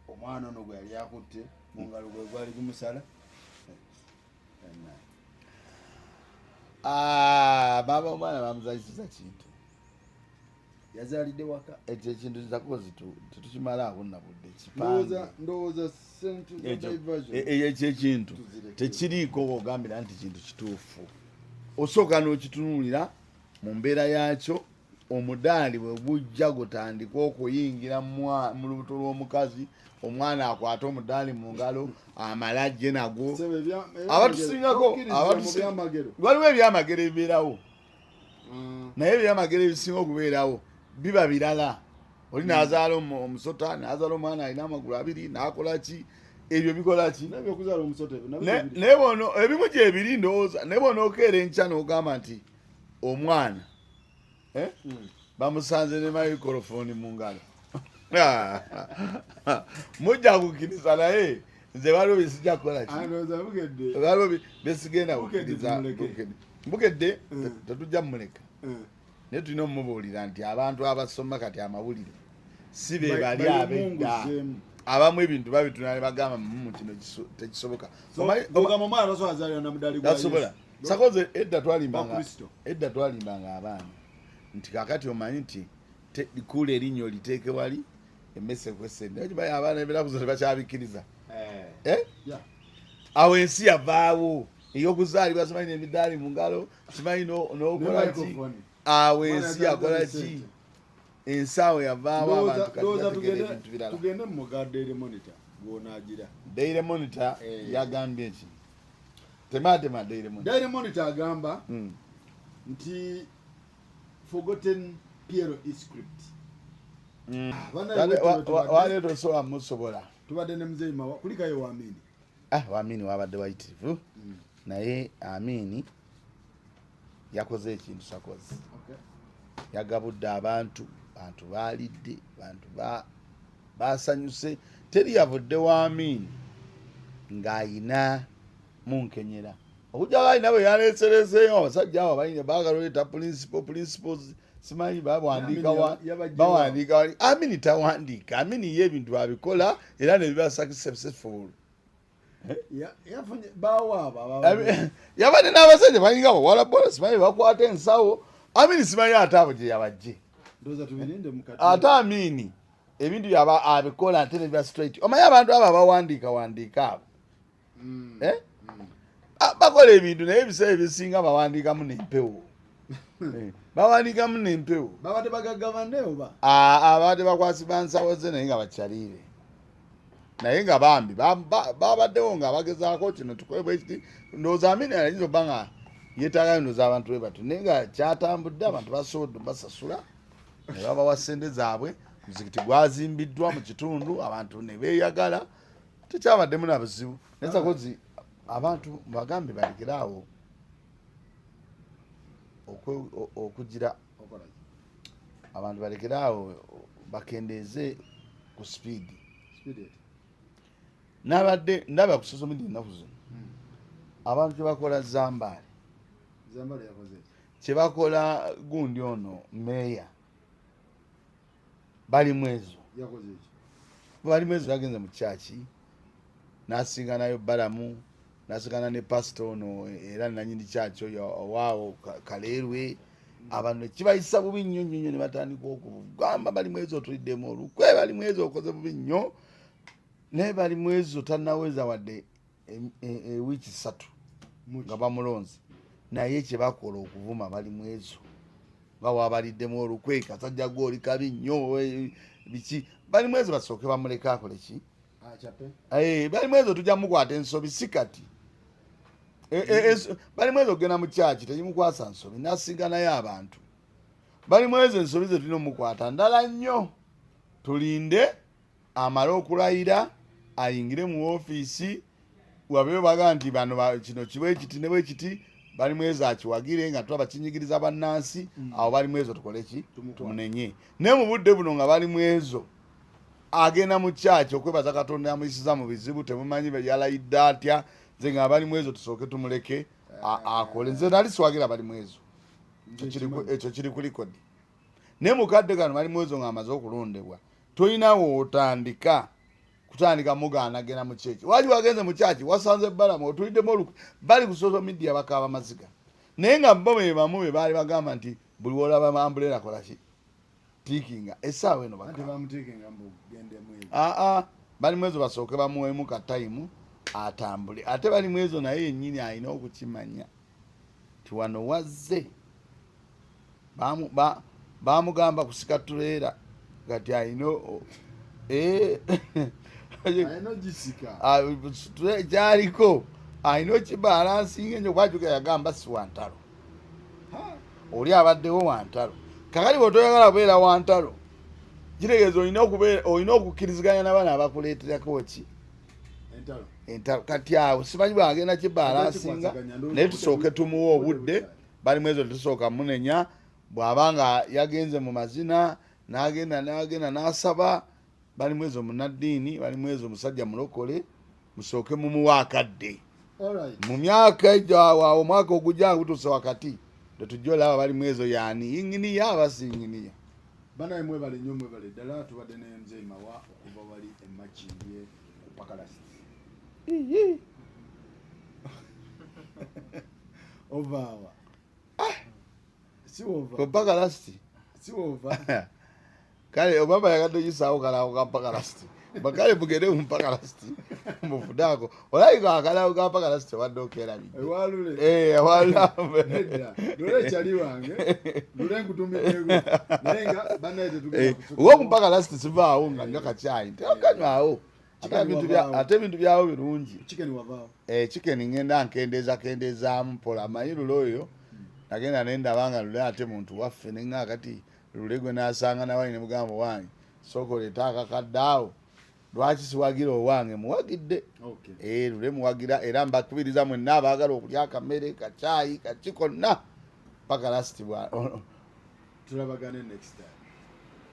omwana ono gwe yali akutte mu ngalo gwe gwali gumusala. Ah, maama omwana bamuzalisiza kintu. Yazaalidde waka. Ekyo ekintu kizakozi tetukimalaako nabudde. Ndowooza sente za diversion Ekyo ekintu tuzireke. Tekiriiko wogambira nti kintu kituufu. Osooka n'okitunuulira mu mbeera yaakyo. Omudaali bwe gujja gutandika okuyingira mu lubuto lw'omukazi, omwana akwate omudaali mu ngalo amale ajje nagwo. Ssebo, Abatusingako, Tokkiriza mu byamagero. Waliwo ebyamagero ebibeerawo, naye ebyamagero ebisinga okubeerawo biba birala. Oli n'azaala omusota, n'azaala omwana alina amagulu abiri, n'akola ki, ebyo bikola ki? Nabyo okuzaala omusota ebyo nabyo biri. Naye bono ebimu gyebiri ndowooza, naye bw'onookeera enkya n'ogamba nti omwana, eh? Bamusanze ne microphone mu ngalo, mujja kukkiriza, naye nze waliwo byesijja kukola ki? Ah, ndowooza Bukedde. Waliwo byesigenda Bukedde kukkiriza. tumuleke. Bukedde tetujja mumuleka, naye tulina omumubuulira nti abantu abasoma kati amawulire si be bali abedda. Bayimunguzeemu. Abamu ebintu babituna ne bagamba, kino tekisoboka." Ogamba omwana tasobola zaalira na mudaali gwa Tasobola. Yesu. Sakoze edda twalimbanga Bakristo. Edda twalimbanga abaana nti kakati omanyi nti kuula erinnya oliteeke wali emmese kwesende. Okimanyi abaana ebirakuzo tebakyabikkiriza. Eh? Yeah. Awo ensi yavaawo ey'okuzaalibwa, simanyi n'emidaali mu ngalo, simanyi n'okola Ne ki. microphone. Awo Mwana ensi yazaalibwa yakola ne ki? ssente. Ensi awo yavaawo, abantu kati Ndowooza bategeera ebintu birala. Tugende mu muga Daily Monitor gwonaagira. Daily Monitor Eh. yagambye ki? Tematema Daily Monitor. Daily Monitor agamba nti forgotten PLE script. Bannange, bwe Waleeta osobola musobola. Tubadde ne Muzeeyi Mawa, kulikayo wa Amini. Ah, Wamini wabadde wayitirivu, naye Amini yakoze ekintu sakoze. Yagabudde abantu, bantu baalidde, bantu basanyuse. Teri yavudde wa Amini ng'ayina munkenyera, okujjako alina bwe yaleesereseeyo abasajja abo abalina baagala oleeta principles, simanyi bawandiika Amini yabajjewa. Bawandiika wali. Amini tawandiika. Amini ye ebintu abikola era ne biba successful. Yafunye baawo abo ababadde. Yabadde n'abasajja balinga bawala bola, simanyi bakwata ensawo. Amini simanyi ate abo gye yabajje. Ndowooza tubirinde mu kati. Ate Amini ebintu byaba abikola ate nebiba straight. Omanyi abantu abo abawandiika wandiika abo, Eh? Ah, bakola ebintu naye ebiseera ebisinga bawandiikamu nempewo. Eh, bawandiikamu nempewo. Babadde bagagga banne oba? Ah, abadde bakwasi ba nsawo ze, naye nga bakyaliire, naye nga bambi babaddewo nga bagezaako kino tukole bwe kiti. Ndowooza Amini ayinza obba nga yeetaagayo, ndowooza abantu bwe batyo, naye nga kyatambudde, abantu basobodde basasula ne babawa ssente zaabwe. Muzikiti gwazimbiddwa mu kitundu, abantu ne beeyagala, tekyabaddemu na buzibu. Naye sakozi abantu bagambe balekere awo okugira Okola ki? Abantu balekere awo, bakendeeze ku speed. Speed eti. Nabadde ndaba ku social media ennaku zino abantu kyebakola Zambaale. Zambala yakoze eki? Kyebakola gundi ono meeya balimu ezo. Yakoze eki? Balimu ezo yagenze mu kyaki nasinganayo Balamu, nasigana ne pasita ono era nanyini kyaki oyo owaawo Kaleerwe. Abantu nekibayisa bubi nnyo nnyo nnyo, ne batandika okugamba balimu ezo otuliddemu olukwe, balimu ezo okoze bubi nnyo. Naye balimu ezo tannaweza wadde ewiiki 3 Muki? nga bamulonze, naye kyebakola okuvuma balimu ezo nga wabaliddemu olukwe, kasajja gwe oli kabi nnyo, biki. Balimu ezo basooke bamuleke akole ki? Acape. Eh, balimu ezo tujja mukwata ensobi, si kati. Balimu ezo okugenda mu kyaki tekimukwasa nsobi, nasiganayo abantu. Balimu ezo ensobi ze tulina omukwata ndala nnyo. Tulinde amale okulayira, ayingire mu ofiisi, wabeyo baga nti bano kino kiwe kiti ne bwe kiti, balimu ezo akiwagire nga tulaba kinyigiriza bannansi. Awo balimu ezo tukole ki? Tumukwate. Tumunenye. Naye mu budde buno nga balimu ezo agenda mu kyaki okwebaza Katonda yamuyisiza mu bizibu, temumanyi yalayidde atya. Nze nga balimu ezo tusooke tumuleke akole. Nze nali siwagira balimu ezo. Ekyo kiri ku record. Naye mukadde kano balimu ezo ng'amaze okulondebwa, tolinawo otandika kutandika mugaana genda mu kyeki. Wali wagenze mu kyaki, wasanze Balamu otuliddemu olukwe, bali ku social media bakaaba maziga, naye nga bo be bamu be baali bagamba nti buli wolaba umbrella kola ki? Tiikinga. Essaawa eno Anti bakaaba. Bamuteekenga mbu gendemu ebyo. Aa, balimu ezo basooke bamuwemu ka time atambule. Ate balimu ezo naye yennyini alina okukimanya ti wano wazze bamugamba kusika tuleera, kati alina Alina ogisika. Ah, kyaliko alina okibalansinga enyo kwajuka. Yagamba si wantalo. Ha! Oli abaddewo wantalo. Kakati bw'otoyagala kubeera wantalo, kitegeeza olina olina okukkiriziganya n'abaana abakuleeterako ki? Entalo. Entalo. Kati awo simanyi bwagenda kibalansinga, naye tusooke tumuwe obudde. Balimu ezo tetusooka munenya. Bw'aba nga yagenze mu mazina n'agenda n'agenda n'asaba, balimu ezo munaddiini, balimu ezo musajja mulokole, musooke mumuwe akadde. Alright. Mu myaka egyo awo awo omwaka ogujja nga gutuuse wakati, tetujja olaba balimu ezo yaani yinginiya aba si yinginiya. Banaye, mwebale nnyo, mwebale ddala. Tubadde ne Mzee Mawa okuva wali emakindye ku Pakalast. Ovaawa siwova? Ku Pakalast. Siwova? Kale oba bayagadde oyisaawo kalaawo ka Pakalast, bakale mugende mu Pakalast mufunaako olabika akalaawo ka Pakalast obadde okerabidde. Ewalule. Eh, awalula. Nedda, lule ekyali wange, lule nkutumiddeko, naye nga banaye tetugenda kusukka. Oba ku Pakalast sivaawo nga nywa kacyayi, tekanywaawo. Ate Chicken wavaawo. Ate ebintu byawo birungi. Chicken wavaawo. Eh, chicken ngenda nkendeeza kendezaamu mpola. Amanyi lule oyo nagenda nendaba nga lule ate muntu waffe, nenga kati lule gwe nasanga nawali ne mugamba wange, sooka oleete akakadde awo, lwaki siwagira owange? Muwagidde. Okay. Eh, lule muwagira, era mbakubiriza mwenna abaagala okulya akamere kacyayi kaki konna paka last bwa Tulabagane next time.